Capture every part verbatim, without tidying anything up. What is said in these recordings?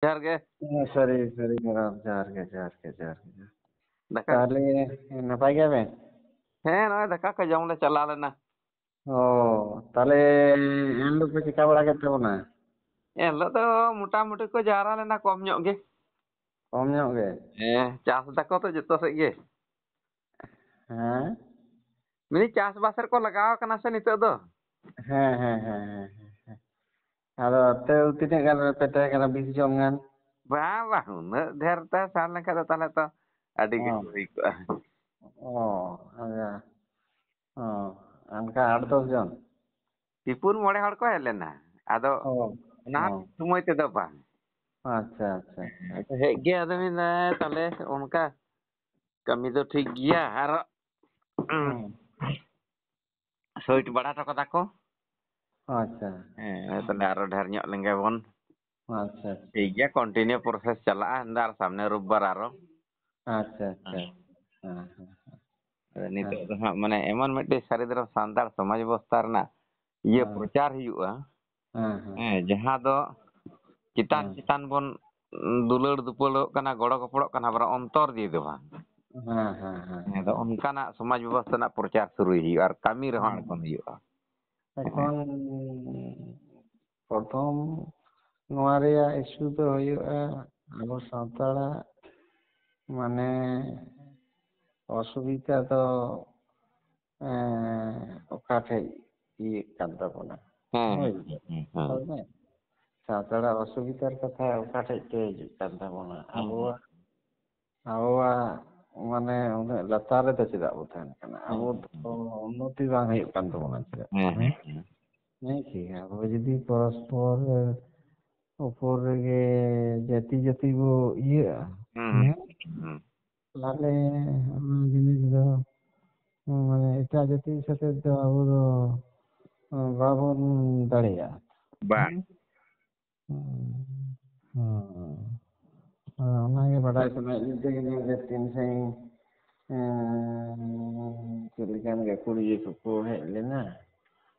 ᱡᱚᱦᱟᱨ ᱜᱮ᱾ ᱦᱮᱸ, ᱥᱟᱹᱨᱤ, ᱥᱟᱹᱨᱤ ᱡᱚᱦᱟᱨ, ᱡᱚᱦᱟᱨ ᱜᱮ, ᱡᱚᱦᱟᱨ ᱜᱮ, ᱡᱚᱦᱟᱨ ᱜᱮ, ᱡᱚᱦᱟᱨ ᱜᱮ᱾ ᱫᱟᱠᱟ ᱛᱟᱦᱚᱞᱮ ᱱᱟᱯᱟᱭ ᱜᱮᱭᱟᱵᱮᱱ? ᱦᱮᱸ, ᱱᱚᱜᱼᱚᱭ ᱫᱟᱠᱟ ᱠᱚ ᱡᱚᱢ ᱞᱮ ᱪᱟᱞᱟᱣ ᱞᱮᱱᱟ᱾ ᱚ, ᱛᱟᱦᱚᱞᱮ ᱮᱱ ᱦᱤᱞᱳᱜ ᱯᱮ ᱪᱤᱠᱟ ᱵᱟᱲᱟ ᱠᱮᱫ ᱛᱟᱵᱚᱱᱟ? ᱮᱱ ᱦᱤᱞᱳᱜ ᱫᱚ ᱢᱚᱴᱟᱢᱩᱴᱤ ᱠᱚ ᱡᱟᱣᱨᱟ ᱞᱮᱱᱟ ᱠᱚᱢ ᱧᱚᱜ ᱜᱮ᱾ ᱠᱚᱢ ᱧᱚᱜ ᱜᱮ? ᱦᱮᱸ, ᱪᱟᱥ ᱫᱟᱠᱚ ᱛᱚ ᱡᱚᱛᱚ ᱥᱮᱫ ᱜᱮ᱾ ᱦᱮᱸ? ᱢᱮᱱᱫᱟᱹᱧ ᱪᱟᱥᱵᱟᱥ ᱨᱮᱠᱚ ᱞᱟᱜᱟᱣ ᱠᱟᱱᱟ ᱥᱮ ᱱᱤᱛᱚᱜ ᱫᱚ᱾ ᱦᱮᱸ, ᱦᱮᱸ, ᱦᱮᱸ, ᱦᱮᱸ, ᱦᱮᱸ᱾ ᱟᱫᱚ ᱛᱟᱹᱣ ᱛᱤᱱᱟᱹᱜ ᱜᱟᱱ ᱯᱮ ᱛᱟᱦᱮᱸ ᱠᱟᱱᱟ? ᱵᱤᱥ ᱡᱚᱱ ᱜᱟᱱ? ᱵᱟᱝ, ᱵᱟᱝ, ᱩᱱᱟᱹᱜ ᱰᱷᱮᱨ ᱛᱮ ᱥᱟᱦᱮᱸ ᱞᱮᱱᱠᱷᱟᱱ ᱫᱚ ᱛᱟᱦᱚᱞᱮ ᱛᱚ ᱟᱹᱰᱤ ᱜᱮ ᱚ᱾ ᱦᱩᱭ ᱠᱚᱜᱼᱟ᱾ ᱚ, ᱟᱪᱪᱷᱟ᱾ ᱚ, ᱚᱱᱠᱟ ᱟᱴ ᱫᱚᱥ ᱡᱚᱱ? ᱯᱮ ᱯᱩᱱ ᱢᱚᱬᱮ ᱦᱚᱲ ᱠᱚ ᱦᱮᱡ ᱞᱮᱱᱟ, ᱟᱫᱚ ᱚ, ᱚᱱᱟ ᱚ᱾ ᱥᱚᱢᱚᱭ ᱛᱮᱫᱚ ᱵᱟᱝ᱾ ᱟᱪᱪᱷᱟ, ᱟᱪᱪᱷᱟ, ᱟᱪᱪᱷᱟ᱾ ᱟᱫᱚ ᱦᱮᱡ ᱜᱮ ᱟᱫᱚ ᱢᱮᱱᱫᱟ, ᱛᱟᱦᱚᱞᱮ ᱚᱱᱠᱟ ᱠᱟᱹᱢᱤ ᱫᱚ ᱴᱷᱤᱠ ᱜᱮᱭᱟ, ᱟᱨ ᱦᱩᱸ᱾ ᱥᱟᱹᱭᱤᱴ ᱵᱟᱲᱟ ᱦᱚᱴᱚ ᱠᱟᱫᱟ ᱠᱚ᱾ ᱟᱪᱪᱷᱟ᱾ ᱦᱮᱸ, ᱛᱟᱦᱚᱞᱮ ᱟᱨᱚ ᱰᱷᱮᱨ ᱧᱚᱜ ᱞᱮᱱ ᱜᱮ ᱵᱚᱱ᱾ ᱟᱪᱪᱷᱟ, ᱟᱪᱪᱷᱟ᱾ ᱴᱷᱤᱠ ᱜᱮᱭᱟ, continue process ᱪᱟᱞᱟᱜᱼᱟ, ᱟᱨ ᱥᱟᱢᱱᱮ ᱨᱳᱵᱵᱟᱨ ᱟᱨᱚ᱾ ᱟᱪᱪᱷᱟ, ᱟᱪᱪᱷᱟ᱾ ᱦᱮᱸ᱾ ᱦᱮᱸ, ᱦᱮᱸ, ᱦᱮᱸ᱾ ᱟᱫᱚ ᱦᱮᱸ᱾ ᱱᱤᱛᱚᱜ ᱫᱚ ᱦᱟᱸᱜ, ᱢᱟᱱᱮ, ᱮᱢᱚᱱ ᱢᱤᱫᱴᱮᱡ ᱥᱟᱹᱨᱤ ᱫᱷᱚᱨᱚᱢ ᱥᱟᱱᱛᱟᱲ ᱥᱚᱢᱟᱡᱽ ᱵᱮᱵᱚᱥᱛᱷᱟ ᱨᱮᱱᱟᱜ ᱤᱭᱟᱹ ᱦᱮᱸ᱾ ᱯᱨᱚᱪᱟᱨ ᱦᱩᱭᱩᱜᱼᱟ᱾ ᱦᱮᱸ, ᱦᱮᱸ, ᱦᱮᱸ, ᱦᱮᱸ᱾ ᱡᱟᱦᱟᱸ ᱫᱚ ᱪᱮᱛᱟᱱ ᱦᱮᱸ᱾ ᱪᱮᱛᱟᱱ ᱵᱚᱱ ᱫᱩᱞᱟᱹᱲ ᱫᱩᱯᱟᱹᱲᱚᱜ ᱠᱟᱱᱟ, ᱜᱚᱲᱚ ᱜᱚᱯᱚᱲᱚᱜ ᱠᱟᱱᱟ, ᱵᱚᱱ ᱚᱱᱛᱚᱨ ᱫᱤᱭᱮ ᱫᱚ ᱵᱟᱝ᱾ ᱦᱮᱸ, ᱦᱮᱸ, ᱦᱮᱸ, ᱦᱮᱸ, ᱟᱫᱚ ᱦᱮᱸ᱾ ᱚᱱᱠᱟᱱᱟᱜ ᱥᱚᱢᱟᱡᱽ ᱵᱮᱵᱚᱥᱛᱷᱟ ᱨᱮᱱᱟᱜ ᱯᱨᱚᱪᱟᱨ ᱥᱩᱨᱩᱭ ᱦᱩᱭᱩᱜᱼᱟ ᱟᱨ ᱠᱟᱹᱢᱤ ᱨᱮᱦᱚᱸ ᱦᱮᱸ᱾ ᱟᱬᱜᱚᱱ ᱦᱩᱭᱩᱜᱼᱟ᱾ ᱮᱠᱷᱚᱱ ᱯᱨᱚᱛᱷᱚᱢ ᱱᱚᱣᱟ ᱨᱮᱭᱟᱜ ᱤᱥᱩ ᱫᱚ ᱦᱩᱭᱩᱜᱼᱟ, ᱟᱵᱚ ᱥᱟᱱᱛᱟᱲᱟᱜ ᱢᱟᱱᱮ ᱚᱥᱩᱵᱤᱫᱷᱟ ᱫᱚ, ᱮᱸ, ᱚᱠᱟ ᱴᱷᱮᱡ ᱤᱭᱟᱹᱜ ᱠᱟᱱ ᱛᱟᱵᱚᱱᱟ᱾ ᱦᱮᱸ, ᱦᱳᱭ᱾ ᱦᱮᱸ, ᱦᱮᱸ, ᱦᱮᱸ᱾ ᱦᱳᱭ ᱥᱮ? ᱥᱟᱱᱛᱟᱲᱟᱜ ᱚᱥᱩᱵᱤᱫᱷᱟᱨ ᱠᱟᱛᱷᱟ ᱚᱠᱟ ᱴᱷᱮᱡ ᱛᱮ ᱦᱤᱡᱩᱜ ᱠᱟᱱ ᱛᱟᱵᱚᱱᱟ? ᱦᱮᱸ, ᱦᱮᱸ᱾ ᱟᱵᱚᱣᱟᱜ, ᱟᱵᱚᱣᱟᱜ ᱢᱟᱱᱮ ᱩᱱᱟᱹᱜ ᱞᱟᱛᱟᱨ ᱨᱮᱫᱚ ᱪᱮᱫᱟᱜ ᱵᱚ ᱛᱟᱦᱮᱱ ᱠᱟᱱᱟ? ᱦᱮᱸ, ᱟᱵᱚ ᱦᱮᱸ, ᱫᱚ ᱦᱮᱸ᱾ ᱩᱱᱱᱚᱛᱤ ᱵᱟᱝ ᱦᱩᱭᱩᱜ ᱠᱟᱱ ᱛᱟᱵᱚᱱᱟ ᱪᱮᱫᱟᱜ? ᱦᱮᱸ, ᱦᱮᱸ, ᱦᱮᱸ᱾ ᱦᱮᱸ ᱠᱤ? ᱟᱵᱚ ᱡᱩᱫᱤ ᱯᱚᱨᱚᱥᱯᱚᱨ ᱩᱯᱚᱨ ᱨᱮᱜᱮ ᱡᱟᱹᱛᱤ ᱡᱟᱹᱛᱤ ᱵᱚ ᱤᱭᱟᱹᱜᱼᱟ, ᱦᱩᱸ, ᱦᱩᱸ, ᱦᱮᱸ? ᱦᱩᱸ, ᱦᱩᱸ᱾ ᱛᱟᱦᱞᱮ ᱚᱱᱟ ᱡᱤᱱᱤᱥ ᱫᱚ, ᱢᱟᱱᱮ, ᱮᱴᱟᱜ ᱡᱟᱹᱛᱤ ᱥᱟᱛᱮ ᱫᱚ ᱟᱵᱚ ᱫᱚ ᱵᱟᱵᱚᱱ ᱫᱟᱲᱮᱭᱟᱜᱼᱟ᱾ ᱵᱟᱝ᱾ ᱦᱮᱸ? ᱦᱮᱸ᱾ ᱦᱮᱸ᱾ ᱚᱱᱟᱜᱮ ᱵᱟᱰᱟᱭ ᱥᱟᱱᱟᱭᱮᱫ ᱞᱤᱧ ᱛᱟᱦᱮᱸ ᱠᱟᱱᱟ ᱡᱮ ᱛᱤᱱ ᱥᱟᱺᱜᱤᱧ, ᱮᱸ, ᱪᱮᱫ ᱞᱮᱠᱟᱱ ᱜᱟᱹᱠᱷᱩᱲᱤᱭᱟᱹ ᱠᱚᱠᱚ ᱦᱮᱡ ᱞᱮᱱᱟ?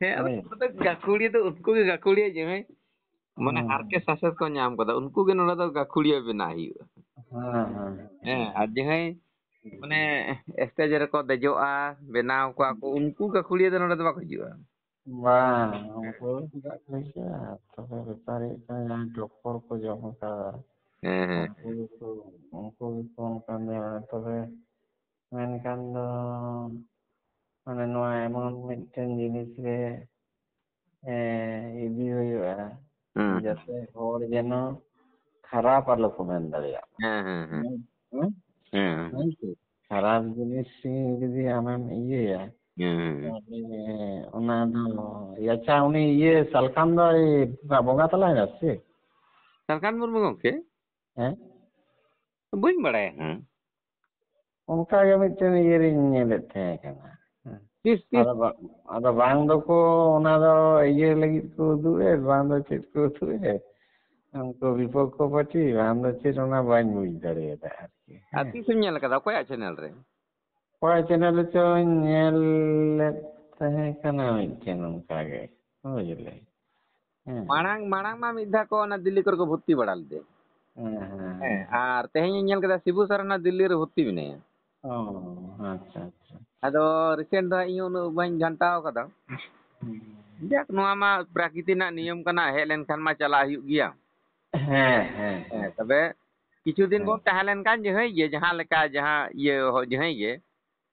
ᱦᱮᱸ, ᱟᱫᱚ ᱦᱳᱭ᱾ ᱩᱱᱠᱩ ᱫᱚ ᱜᱟᱹᱠᱷᱩᱲᱤᱭᱟᱹ ᱫᱚ ᱩᱱᱠᱩ ᱜᱮ ᱜᱟᱹᱠᱷᱩᱲᱤᱭᱟᱹ ᱡᱮ, ᱦᱮᱸ᱾ ᱢᱟᱱᱮ ᱦᱮᱸ᱾ ᱦᱟᱨᱠᱮᱛ ᱥᱟᱥᱮᱛ ᱠᱚ ᱧᱟᱢ ᱠᱟᱫᱟ, ᱩᱱᱠᱩ ᱜᱮ ᱱᱚᱰᱮ ᱫᱚ ᱜᱟᱹᱠᱷᱩᱲᱤᱭᱟᱹ ᱵᱮᱱᱟᱣ ᱦᱩᱭᱩᱜᱼᱟ᱾ ᱦᱮᱸ, ᱦᱮᱸ᱾ ᱦᱮᱸ, ᱟᱨ ᱡᱟᱦᱟᱸᱭ ᱢᱟᱱᱮ ᱥᱴᱮᱡ ᱨᱮᱠᱚ ᱫᱮᱡᱚᱜᱼᱟ, ᱵᱮᱱᱟᱣ ᱠᱚᱣᱟ ᱠᱚ, ᱩᱱᱠᱩ ᱜᱟᱹᱠᱷᱩᱲᱤᱭᱟᱹ ᱫᱚ ᱱᱚᱰᱮ ᱫᱚ ᱵᱟᱠᱚ ᱦᱤᱡᱩᱜᱼᱟ᱾ ᱵᱟᱝ, ᱩᱱᱠᱩ ᱫᱚ ᱪᱮᱫᱟᱜ ᱠᱚ ᱦᱤᱡᱩᱜᱼᱟ? ᱛᱚᱵᱮ ᱵᱮᱯᱟᱨ ᱦᱩᱭᱩᱜ ᱠᱟᱱᱟ, ᱡᱟᱦᱟᱸᱭ ᱴᱚᱠᱠᱚᱨ ᱠᱚ ᱡᱚᱢ ᱟᱠᱟᱫᱟ, ᱦᱮᱸ, ᱦᱮᱸ᱾ ᱩᱱᱠᱩ ᱜᱮᱠᱚ, ᱩᱱᱠᱩ ᱜᱮᱠᱚ ᱚᱱᱠᱟᱱ ᱡᱟᱦᱟᱸ, ᱛᱚᱵᱮ ᱢᱮᱱᱠᱷᱟᱱ ᱫᱚ ᱢᱟᱱᱮ ᱱᱚᱣᱟ ᱮᱢᱚᱱ ᱢᱤᱫᱴᱮᱱ ᱡᱤᱱᱤᱥ ᱨᱮ, ᱮ, ᱤᱫᱤ ᱦᱩᱭᱩᱜᱼᱟ, ᱦᱩᱸ᱾ ᱡᱟᱛᱮ ᱦᱚᱲ ᱡᱮᱱᱚ ᱠᱷᱟᱨᱟᱯ ᱟᱞᱚ ᱠᱚ ᱢᱮᱱ ᱫᱟᱲᱮᱭᱟᱜ ᱢᱟ᱾ ᱦᱮᱸ, ᱦᱮᱸ, ᱦᱮᱸ᱾ ᱦᱮᱸ? ᱦᱮᱸ᱾ ᱦᱮᱸ ᱥᱮ? ᱠᱷᱟᱨᱟᱯ ᱡᱤᱱᱤᱥ ᱡᱩᱫᱤ ᱟᱢᱮᱢ ᱤᱭᱟᱹᱭᱟ, ᱦᱮᱸ, ᱦᱮᱸ᱾ ᱛᱟᱦᱞᱮ ᱚᱱᱟ ᱫᱚ, ᱟᱪᱪᱷᱟ, ᱩᱱᱤ ᱤᱭᱟᱹ ᱥᱟᱞᱠᱷᱟᱱ ᱫᱚᱭ ᱵᱚᱸᱜᱟ ᱛᱟᱞᱟᱭᱮᱱᱟ ᱥᱮ? ᱥᱟᱞᱠᱷᱟᱱ ᱢᱩᱨᱢᱩ ᱜᱚᱢᱠᱮ? ᱦᱮᱸ? ᱵᱟᱹᱧ ᱵᱟᱲᱟᱭᱟ ᱦᱟᱸᱜ᱾ ᱚᱱᱠᱟ ᱜᱮ ᱢᱤᱫᱴᱮᱱ ᱤᱭᱟᱹ ᱨᱤᱧ ᱧᱮᱞᱮᱫ ᱛᱟᱦᱮᱸ ᱠᱟᱱᱟ᱾ ᱦᱮᱸ᱾ ᱛᱤᱥ, ᱛᱤᱥ? ᱟᱫᱚ ᱵᱟ-, ᱟᱫᱚ ᱵᱟᱝ ᱫᱚᱠᱚ ᱚᱱᱟ ᱫᱚ ᱤᱭᱟᱹ ᱞᱟᱹᱜᱤᱫ ᱠᱚ ᱩᱫᱩᱜ ᱮᱫ, ᱵᱟᱝ ᱫᱚ ᱪᱮᱫ ᱠᱚ ᱩᱫᱩᱜ ᱮᱫ, ᱩᱱᱠᱩ ᱵᱤᱯᱚᱠᱠᱷᱚ ᱯᱟᱨᱴᱤ, ᱵᱟᱝ ᱫᱚ ᱪᱮᱫ, ᱚᱱᱟ ᱵᱟᱹᱧ ᱵᱩᱡᱽ ᱫᱟᱲᱮᱭᱟᱫᱟ ᱟᱨᱠᱤ᱾ ᱟᱨ ᱦᱮᱸ᱾ ᱛᱤᱥᱮᱢ ᱧᱮᱞ ᱠᱟᱫᱟ? ᱚᱠᱚᱭᱟᱜ ᱪᱮᱱᱮᱞ ᱨᱮ? ᱚᱠᱚᱭᱟᱜ ᱪᱮᱱᱮᱞ ᱨᱮᱪᱚᱧ ᱧᱮᱞ ᱞᱮᱫ ᱛᱟᱦᱮᱸ ᱠᱟᱱᱟ ᱢᱤᱫᱴᱮᱱ ᱚᱱᱠᱟ ᱜᱮ, ᱵᱩᱡᱽ ᱞᱮ᱾ ᱦᱮᱸ᱾ ᱢᱟᱲᱟᱝ, ᱢᱟᱲᱟᱝ ᱢᱟ ᱢᱤᱫ ᱫᱷᱟᱣ ᱠᱚ ᱚᱱᱟ ᱫᱤᱞᱞᱤ ᱠᱚᱨᱮ ᱠᱚ ᱵᱷᱚᱨᱛᱤ ᱵᱟᱲᱟ ᱞᱮᱫᱮ᱾ ᱦᱮᱸ, ᱦᱮᱸ, ᱦᱮᱸ, ᱦᱮᱸ᱾ ᱟᱨ ᱛᱮᱦᱮᱧ ᱤᱧ ᱧᱮᱞ ᱠᱮᱫᱟ ᱥᱤᱵᱩ ᱥᱚᱨᱮᱱ ᱦᱚᱸ ᱫᱤᱞᱞᱤ ᱨᱮ ᱵᱷᱚᱨᱛᱤ ᱢᱮᱱᱟᱭᱟ᱾ ᱚ, ᱟᱪᱪᱷᱟ, ᱟᱪᱪᱷᱟ᱾ ᱟᱫᱚ recent ᱫᱚ ᱦᱟᱸᱜ ᱤᱧ ᱦᱚᱸ ᱩᱱᱟᱹᱜ ᱵᱟᱹᱧ ᱜᱷᱟᱱᱴᱟᱣ ᱠᱟᱫᱟ᱾ ᱦᱩᱸ᱾ ᱡᱟᱠ, ᱱᱚᱣᱟ ᱢᱟ ᱯᱨᱟᱠᱨᱤᱛᱤ ᱨᱮᱱᱟᱜ ᱱᱤᱭᱚᱢ ᱠᱟᱱᱟ, ᱦᱮᱡ ᱞᱮᱱᱠᱷᱟᱱ ᱢᱟ ᱪᱟᱞᱟᱜ ᱦᱩᱭᱩᱜ ᱜᱮᱭᱟ᱾ ᱦᱮᱸ, ᱦᱮᱸ, ᱦᱮᱸ, ᱦᱮᱸ᱾ ᱛᱚᱵᱮ ᱠᱤᱪᱷᱩ ᱫᱤᱱ ᱦᱮᱸ᱾ ᱵᱚᱱ ᱛᱟᱦᱮᱸ ᱞᱮᱱᱠᱷᱟᱱ ᱡᱟᱦᱟᱸᱭ ᱜᱮ, ᱡᱟᱦᱟᱸ ᱞᱮᱠᱟ, ᱡᱟᱦᱟᱸ ᱤᱭᱟᱹ, ᱦᱚ-, ᱡᱟᱦᱟᱸᱭ ᱜᱮ,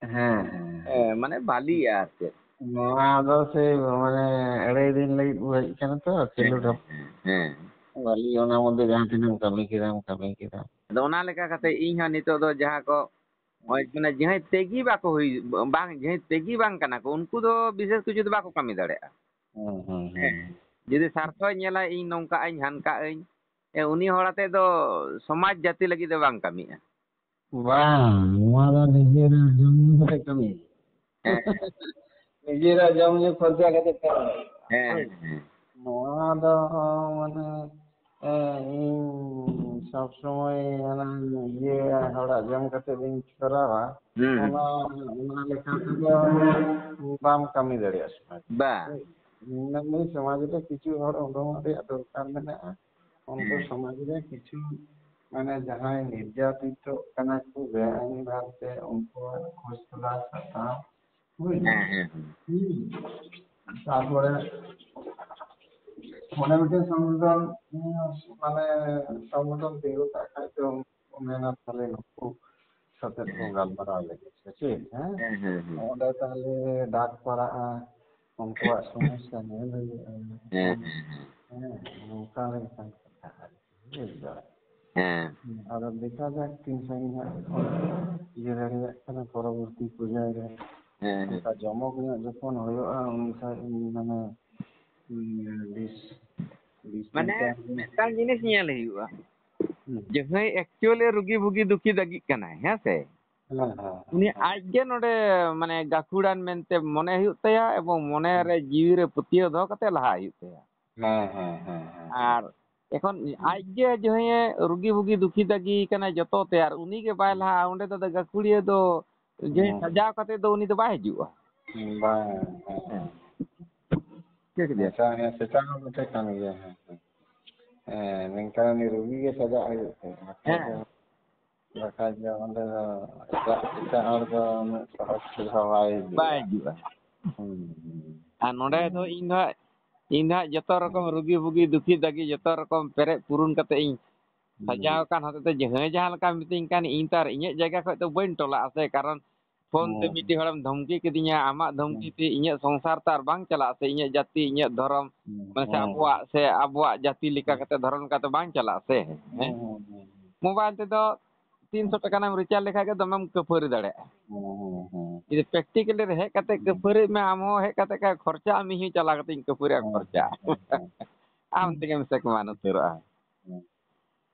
ᱦᱮᱸ, ᱦᱮᱸ᱾ ᱦᱮᱸ, ᱢᱟᱱᱮ ᱵᱷᱟᱞᱤᱜᱼᱟ ᱟᱨ ᱪᱮᱫ᱾ ᱱᱚᱣᱟ ᱫᱚ ᱥᱮ ᱢᱟᱱᱮ ᱟᱹᱲᱟᱹᱭ ᱫᱤᱱ ᱞᱟᱹᱜᱤᱫ ᱵᱚ ᱦᱮᱡ ᱠᱟᱱᱟ ᱛᱚ, ᱦᱮᱸ, ᱠᱷᱮᱞᱳᱰ ᱦᱮᱸ, ᱦᱚᱸ᱾ ᱦᱮᱸ, ᱦᱮᱸ᱾ ᱵᱷᱟᱞᱤ, ᱚᱱᱟ ᱢᱚᱫᱽᱫᱷᱮ ᱡᱟᱦᱟᱸ ᱛᱤᱱᱟᱹᱜ ᱮᱢ ᱠᱟᱹᱢᱤ ᱠᱮᱫᱟᱢ, ᱠᱟᱹᱢᱤ ᱠᱮᱫᱟᱢ᱾ ᱟᱫᱚ ᱚᱱᱟ ᱞᱮᱠᱟ ᱠᱟᱛᱮ ᱤᱧ ᱦᱚᱸ ᱱᱤᱛᱚᱜ ᱫᱚ ᱡᱟᱦᱟᱸ ᱠᱚ, ᱱᱚᱜᱼᱚᱭ ᱢᱟᱱᱮ ᱡᱟᱦᱟᱸᱭ ᱛᱮᱜᱮ ᱵᱟᱠᱚ ᱦᱩᱭ, ᱵᱟᱝ, ᱡᱟᱦᱟᱸᱭ ᱛᱮᱜᱮ ᱵᱟᱝ ᱠᱟᱱᱟ ᱠᱚ, ᱩᱱᱠᱩ ᱫᱚ ᱵᱤᱥᱮᱥ ᱠᱤᱪᱷᱩ ᱫᱚ ᱵᱟᱠᱚ ᱠᱟᱹᱢᱤ ᱫᱟᱲᱮᱭᱟᱜᱼᱟ᱾ ᱦᱩᱸ, ᱦᱩᱸ, ᱦᱩᱸ᱾ ᱦᱮᱸ᱾ ᱡᱩᱫᱤ ᱥᱟᱨᱛᱷᱚᱭ ᱧᱮᱞᱟ, ᱤᱧ ᱱᱚᱝᱠᱟᱜ ᱟᱹᱧ, ᱦᱟᱱᱠᱟᱜ ᱟᱹᱧ, ᱮ, ᱩᱱᱤ ᱦᱚᱲ ᱟᱛᱮ ᱫᱚ ᱥᱚᱢᱟᱡᱽ ᱡᱟᱹᱛᱤ ᱞᱟᱹᱜᱤᱫ ᱫᱚ ᱵᱟᱝ ᱠᱟᱹᱢᱤᱜᱼᱟ᱾ ᱵᱟᱝ, ᱱᱚᱣᱟ ᱫᱚ ᱱᱤᱡᱮᱨᱟᱜ ᱡᱚᱢ ᱧᱩ ᱠᱟᱛᱮ ᱠᱟᱹᱢᱤ᱾ ᱦᱮᱸ᱾ ᱱᱤᱡᱮᱨᱟᱜ ᱡᱚᱢ ᱧᱩ ᱠᱷᱚᱨᱪᱟ ᱠᱟᱛᱮ ᱠᱟᱹᱢᱤ᱾ ᱦᱮᱸ, ᱦᱳᱭ᱾ ᱦᱮᱸ᱾ ᱱᱚᱣᱟ ᱫᱚ ᱢᱟᱱᱮ, ᱮ, ᱤᱧ ᱥᱚᱵ ᱥᱚᱢᱚᱭ ᱦᱟᱱᱟ ᱤᱭᱟᱹ ᱦᱚᱲᱟᱜ ᱡᱚᱢ ᱠᱟᱛᱮ ᱤᱧ ᱠᱚᱨᱟᱣᱟ᱾ ᱦᱩᱸ, ᱦᱩᱸ᱾ ᱚᱱᱟ, ᱚᱱᱟ ᱞᱮᱠᱟ ᱛᱮᱫᱚ ᱵᱟᱢ ᱠᱟᱹᱢᱤ ᱫᱟᱲᱮᱭᱟᱜᱼᱟ ᱥᱚᱢᱟᱡᱽ᱾ ᱵᱟ᱾ ᱦᱳᱭ᱾ ᱢᱮᱱᱫᱟᱹᱧ ᱥᱚᱢᱟᱡᱽ ᱨᱮ ᱠᱤᱪᱷᱩ ᱦᱚᱲ ᱩᱰᱩᱝᱚᱜ ᱨᱮᱭᱟᱜ ᱫᱚᱨᱠᱟᱨ ᱢᱮᱱᱟᱜᱼᱟ᱾ ᱩᱱᱠᱩ ᱦᱮᱸ᱾ ᱥᱚᱢᱟᱡᱽ ᱨᱮ ᱠᱤᱪᱷᱩ ᱢᱟᱱᱮ ᱡᱟᱦᱟᱸᱭ ᱱᱤᱨᱡᱟᱛᱤᱛᱚᱜ ᱠᱟᱱᱟ ᱠᱚ ᱵᱮᱟᱭᱤᱱ ᱵᱷᱟᱵᱛᱮ, ᱩᱱᱠᱩᱣᱟᱜ ᱠᱷᱚᱡᱽ ᱛᱚᱞᱟᱥ ᱦᱟᱛᱟᱣ, ᱦᱩᱭ᱾ ᱦᱮᱸ, ᱦᱮᱸ, ᱦᱮᱸ᱾ ᱦᱩᱸ᱾ ᱛᱟᱨᱯᱚᱨᱮ ᱚᱱᱮ ᱢᱤᱫᱴᱮᱱ ᱥᱚᱝᱜᱚᱴᱷᱚᱱ, ᱩᱸ, ᱢᱟᱱᱮ ᱥᱚᱝᱜᱚᱴᱷᱚᱱ ᱛᱤᱸᱜᱩ ᱠᱟᱜ ᱠᱷᱟᱡ ᱫᱚ ᱢᱮᱱᱟ ᱛᱟᱦᱞᱮ ᱱᱩᱠᱩ ᱥᱟᱛᱮ ᱠᱚ ᱦᱮᱸ᱾ ᱜᱟᱞᱢᱟᱨᱟᱣ ᱞᱮᱜᱮ, ᱥᱮ ᱪᱮᱫ? ᱦᱮᱸ? ᱦᱮᱸ, ᱦᱮᱸ, ᱦᱮᱸ᱾ ᱚᱸᱰᱮ ᱛᱟᱦᱞᱮ ᱰᱟᱠ ᱯᱟᱲᱟᱜᱼᱟ, ᱩᱱᱠᱩᱣᱟᱜ ᱥᱚᱢᱚᱥᱥᱟ ᱧᱮᱞ ᱦᱩᱭᱩᱜᱼᱟ᱾ ᱦᱮᱸ, ᱦᱮᱸ, ᱦᱮᱸ᱾ ᱦᱮᱸ, ᱱᱚᱝᱠᱟ ᱞᱮᱱᱠᱷᱟᱱ ᱠᱟᱛᱷᱟ ᱟᱨᱠᱤ, ᱵᱩᱡᱽ ᱫᱟᱲᱮᱭᱟᱜ᱾ ᱦᱮᱸ᱾ ᱟᱫᱚ ᱫᱮᱠᱷᱟ ᱡᱟᱠ ᱛᱤᱱ ᱥᱟᱺᱜᱤᱧ ᱦᱟᱸᱜ ᱤᱭᱟᱹ ᱫᱟᱲᱮᱭᱟᱜ ᱠᱟᱱᱟ ᱯᱚᱨᱚᱵᱚᱨᱛᱤ ᱯᱚᱨᱡᱟᱭ ᱨᱮ᱾ ᱦᱮᱸ, ᱦᱮᱸ᱾ ᱚᱱᱠᱟ ᱡᱚᱢᱚᱠ ᱧᱚᱜ ᱡᱚᱠᱷᱚᱱ ᱦᱩᱭᱩᱜᱼᱟ, ᱩᱱ ᱡᱚᱠᱷᱟᱡ ᱢᱟᱱᱮ, ᱩᱸ, ᱵᱤᱥ, ᱵᱤᱥ ᱢᱟᱱᱮ, ᱯᱚᱧᱪᱟᱥ ᱢᱤᱫᱴᱟᱝ ᱡᱤᱱᱤᱥ ᱧᱮᱞ ᱦᱩᱭᱩᱜᱼᱟ᱾ ᱦᱩᱸ᱾ ᱡᱟᱦᱟᱸᱭ actually ᱨᱩᱜᱤ ᱵᱷᱩᱜᱤ ᱫᱩᱠᱷᱤ ᱫᱟᱹᱜᱤᱜ ᱠᱟᱱᱟᱭ, ᱦᱮᱸ ᱥᱮ? ᱦᱮᱸ, ᱦᱮᱸ, ᱩᱱᱤ ᱦᱮᱸ᱾ ᱟᱡ ᱜᱮ ᱱᱚᱰᱮ ᱢᱟᱱᱮ ᱜᱟᱹᱠᱷᱩᱲᱟᱱ ᱢᱮᱱᱛᱮ ᱢᱚᱱᱮ ᱦᱩᱭᱩᱜ ᱛᱟᱭᱟ ᱮᱵᱚᱝ ᱢᱚᱱᱮ ᱦᱩᱸ᱾ ᱨᱮ ᱡᱤᱣᱤ ᱨᱮ ᱯᱟᱹᱛᱭᱟᱹᱣ ᱫᱚᱦᱚ ᱠᱟᱛᱮ ᱞᱟᱦᱟ ᱦᱩᱭᱩᱜ ᱛᱟᱭᱟ᱾ ᱦᱮᱸ, ᱦᱮᱸ, ᱦᱮᱸ, ᱦᱮᱸ, ᱦᱮᱸ᱾ ᱟᱨ ᱮᱠᱷᱚᱱ ᱦᱩᱸ᱾ ᱟᱡ ᱜᱮ ᱡᱟᱦᱟᱸᱭᱮ ᱨᱩᱜᱤ ᱵᱩᱜᱤ ᱫᱩᱠᱷᱤ ᱫᱟᱹᱜᱤ ᱠᱟᱱᱟᱭ ᱡᱚᱛᱚ ᱛᱮ, ᱟᱨ ᱩᱱᱤ ᱜᱮ ᱵᱟᱭ ᱦᱩᱸ᱾ ᱞᱟᱦᱟᱜᱼᱟ, ᱚᱸᱰᱮ ᱫᱚ ᱟᱫᱚ ᱜᱟᱹᱠᱷᱩᱲᱤᱭᱟᱹ ᱫᱚ ᱡᱟᱦᱟᱸᱭ ᱦᱩᱸ᱾ ᱥᱟᱡᱟᱣ ᱠᱟᱛᱮ ᱫᱚ ᱩᱱᱤ ᱫᱚ ᱵᱟᱭ ᱦᱤᱡᱩᱜᱼᱟ᱾ ᱦᱩᱸ, ᱵᱟᱝ, ᱦᱮᱸ, ᱦᱮᱸ᱾ ᱦᱮᱸ᱾ ᱴᱷᱤᱠ ᱜᱮᱭᱟ᱾ ᱟᱪᱪᱷᱟ, ᱦᱮᱸ, ᱥᱮᱛᱟ ᱦᱚᱸ ᱵᱚᱴᱷᱮ ᱠᱟᱱ ᱜᱮᱭᱟ, ᱦᱮᱸ, ᱦᱮᱸ᱾ ᱦᱮᱸ, ᱱᱤᱝᱠᱟᱹ ᱩᱱᱤ ᱨᱩᱜᱤ ᱜᱮ ᱥᱟᱡᱟᱜ ᱦᱩᱭᱩᱜ ᱛᱟᱭᱟ, ᱵᱟᱠᱷᱟᱡ ᱫᱚ, ᱦᱮᱸ᱾ ᱵᱟᱠᱷᱟᱡ ᱫᱚ ᱚᱸᱰᱮ ᱫᱚ ᱮᱴᱟᱜ, ᱮᱴᱟᱜ ᱦᱚᱲ ᱫᱚ ᱩᱱᱟᱹᱜ ᱥᱚᱦᱚᱡ ᱛᱮᱫᱚ ᱵᱟᱭ ᱦᱤᱡᱩᱜᱼᱟ᱾ ᱵᱟᱭ ᱦᱤᱡᱩᱜᱼᱟ᱾ ᱦᱩᱸ, ᱦᱩᱸ᱾ ᱟᱨ ᱱᱚᱰᱮ ᱫᱚ ᱦᱩᱸ᱾ ᱤᱧ ᱫᱚ ᱦᱟᱸᱜ, ᱤᱧ ᱫᱚ ᱦᱟᱸᱜ ᱡᱚᱛᱚ ᱨᱚᱠᱚᱢ ᱦᱩᱸ᱾ ᱨᱩᱜᱤ ᱵᱩᱜᱤ, ᱫᱩᱠᱷᱤ ᱫᱟᱹᱜᱤ ᱡᱚᱛᱚ ᱨᱚᱠᱚᱢ ᱯᱮᱨᱮᱡ ᱯᱩᱨᱩᱱ ᱠᱟᱛᱮ ᱤᱧ ᱦᱩᱸ᱾ ᱥᱟᱡᱟᱣ ᱟᱠᱟᱱ ᱦᱚᱛᱮ ᱛᱮ ᱡᱟᱦᱟᱸᱭ ᱡᱟᱦᱟᱸ ᱞᱮᱠᱟ ᱢᱤᱛᱟᱹᱧ ᱠᱟᱱ, ᱤᱧ ᱛᱚ ᱟᱨ ᱤᱧᱟᱹᱜ ᱡᱟᱭᱜᱟ ᱠᱷᱚᱡ ᱫᱚ ᱵᱟᱹᱧ ᱴᱚᱞᱟᱜᱼᱟ ᱥᱮ, ᱠᱟᱨᱚᱱ ᱯᱷᱳᱱ ᱛᱮ ᱦᱩᱸ᱾ ᱢᱤᱫᱴᱤᱡ ᱦᱚᱲᱮᱢ ᱫᱷᱚᱢᱠᱤ ᱠᱤᱫᱤᱧᱟ, ᱟᱢᱟᱜ ᱫᱷᱚᱢᱠᱤ ᱦᱩᱸ᱾ ᱛᱮ ᱤᱧᱟᱹᱜ ᱥᱚᱝᱥᱟᱨ ᱛᱚ ᱟᱨ ᱵᱟᱝ ᱪᱟᱞᱟᱜᱼᱟ ᱥᱮ, ᱤᱧᱟᱹᱜ ᱡᱟᱹᱛᱤ, ᱤᱧᱟᱹᱜ ᱫᱷᱚᱨᱚᱢ, ᱦᱩᱸ᱾ ᱢᱟᱱᱮ ᱥᱮ ᱦᱩᱸ᱾ ᱟᱵᱚᱣᱟᱜ, ᱥᱮ ᱟᱵᱚᱣᱟᱜ ᱡᱟᱹᱛᱤ ᱞᱮᱠᱟ ᱦᱩᱸ᱾ ᱠᱟᱛᱮ ᱫᱷᱚᱨᱚᱢ ᱞᱮᱠᱟᱛᱮ ᱵᱟᱝ ᱪᱟᱞᱟᱜᱼᱟ ᱥᱮ, ᱦᱮᱸ? ᱦᱩᱸ, ᱦᱩᱸ, ᱦᱩᱸ, ᱦᱩᱸ᱾ ᱢᱳᱵᱟᱭᱤᱞ ᱛᱮᱫᱚ ᱛᱤᱱᱥᱚ ᱦᱩᱸ᱾ ᱴᱟᱠᱟ ᱨᱮᱱᱟᱜ ᱮᱢ recharge ᱞᱮᱠᱷᱟᱡ ᱜᱮ ᱫᱚᱢᱮᱢ ᱠᱷᱟᱹᱯᱟᱹᱨᱤ ᱫᱟᱲᱮᱭᱟᱜᱼᱟ᱾ ᱦᱩᱸ, ᱦᱩᱸ, ᱦᱩᱸ᱾ ᱡᱩᱫᱤ practically ᱨᱮ ᱦᱮᱡ ᱠᱟᱛᱮ ᱦᱩᱸ᱾ ᱠᱷᱟᱹᱯᱟᱹᱨᱤᱜ ᱢᱮ, ᱟᱢ ᱦᱚᱸ ᱦᱮᱡ ᱠᱟᱛᱮ ᱠᱷᱟᱡ ᱠᱷᱚᱨᱪᱟᱜ ᱟᱢ, ᱤᱧ ᱦᱚᱸ ᱪᱟᱞᱟᱣ ᱠᱟᱛᱮ ᱤᱧ ᱠᱷᱟᱹᱯᱟᱹᱨᱤᱜᱼᱟ, ᱦᱩᱸ, ᱦᱩᱸ, ᱠᱷᱚᱨᱪᱟᱜᱼᱟ᱾ ᱦᱩᱸ, ᱦᱩᱸ᱾ ᱟᱢ ᱛᱮᱜᱮᱢ ᱥᱮᱠ ᱢᱟᱱ ᱩᱛᱟᱹᱨᱚᱜᱼᱟ᱾ ᱦᱩᱸ᱾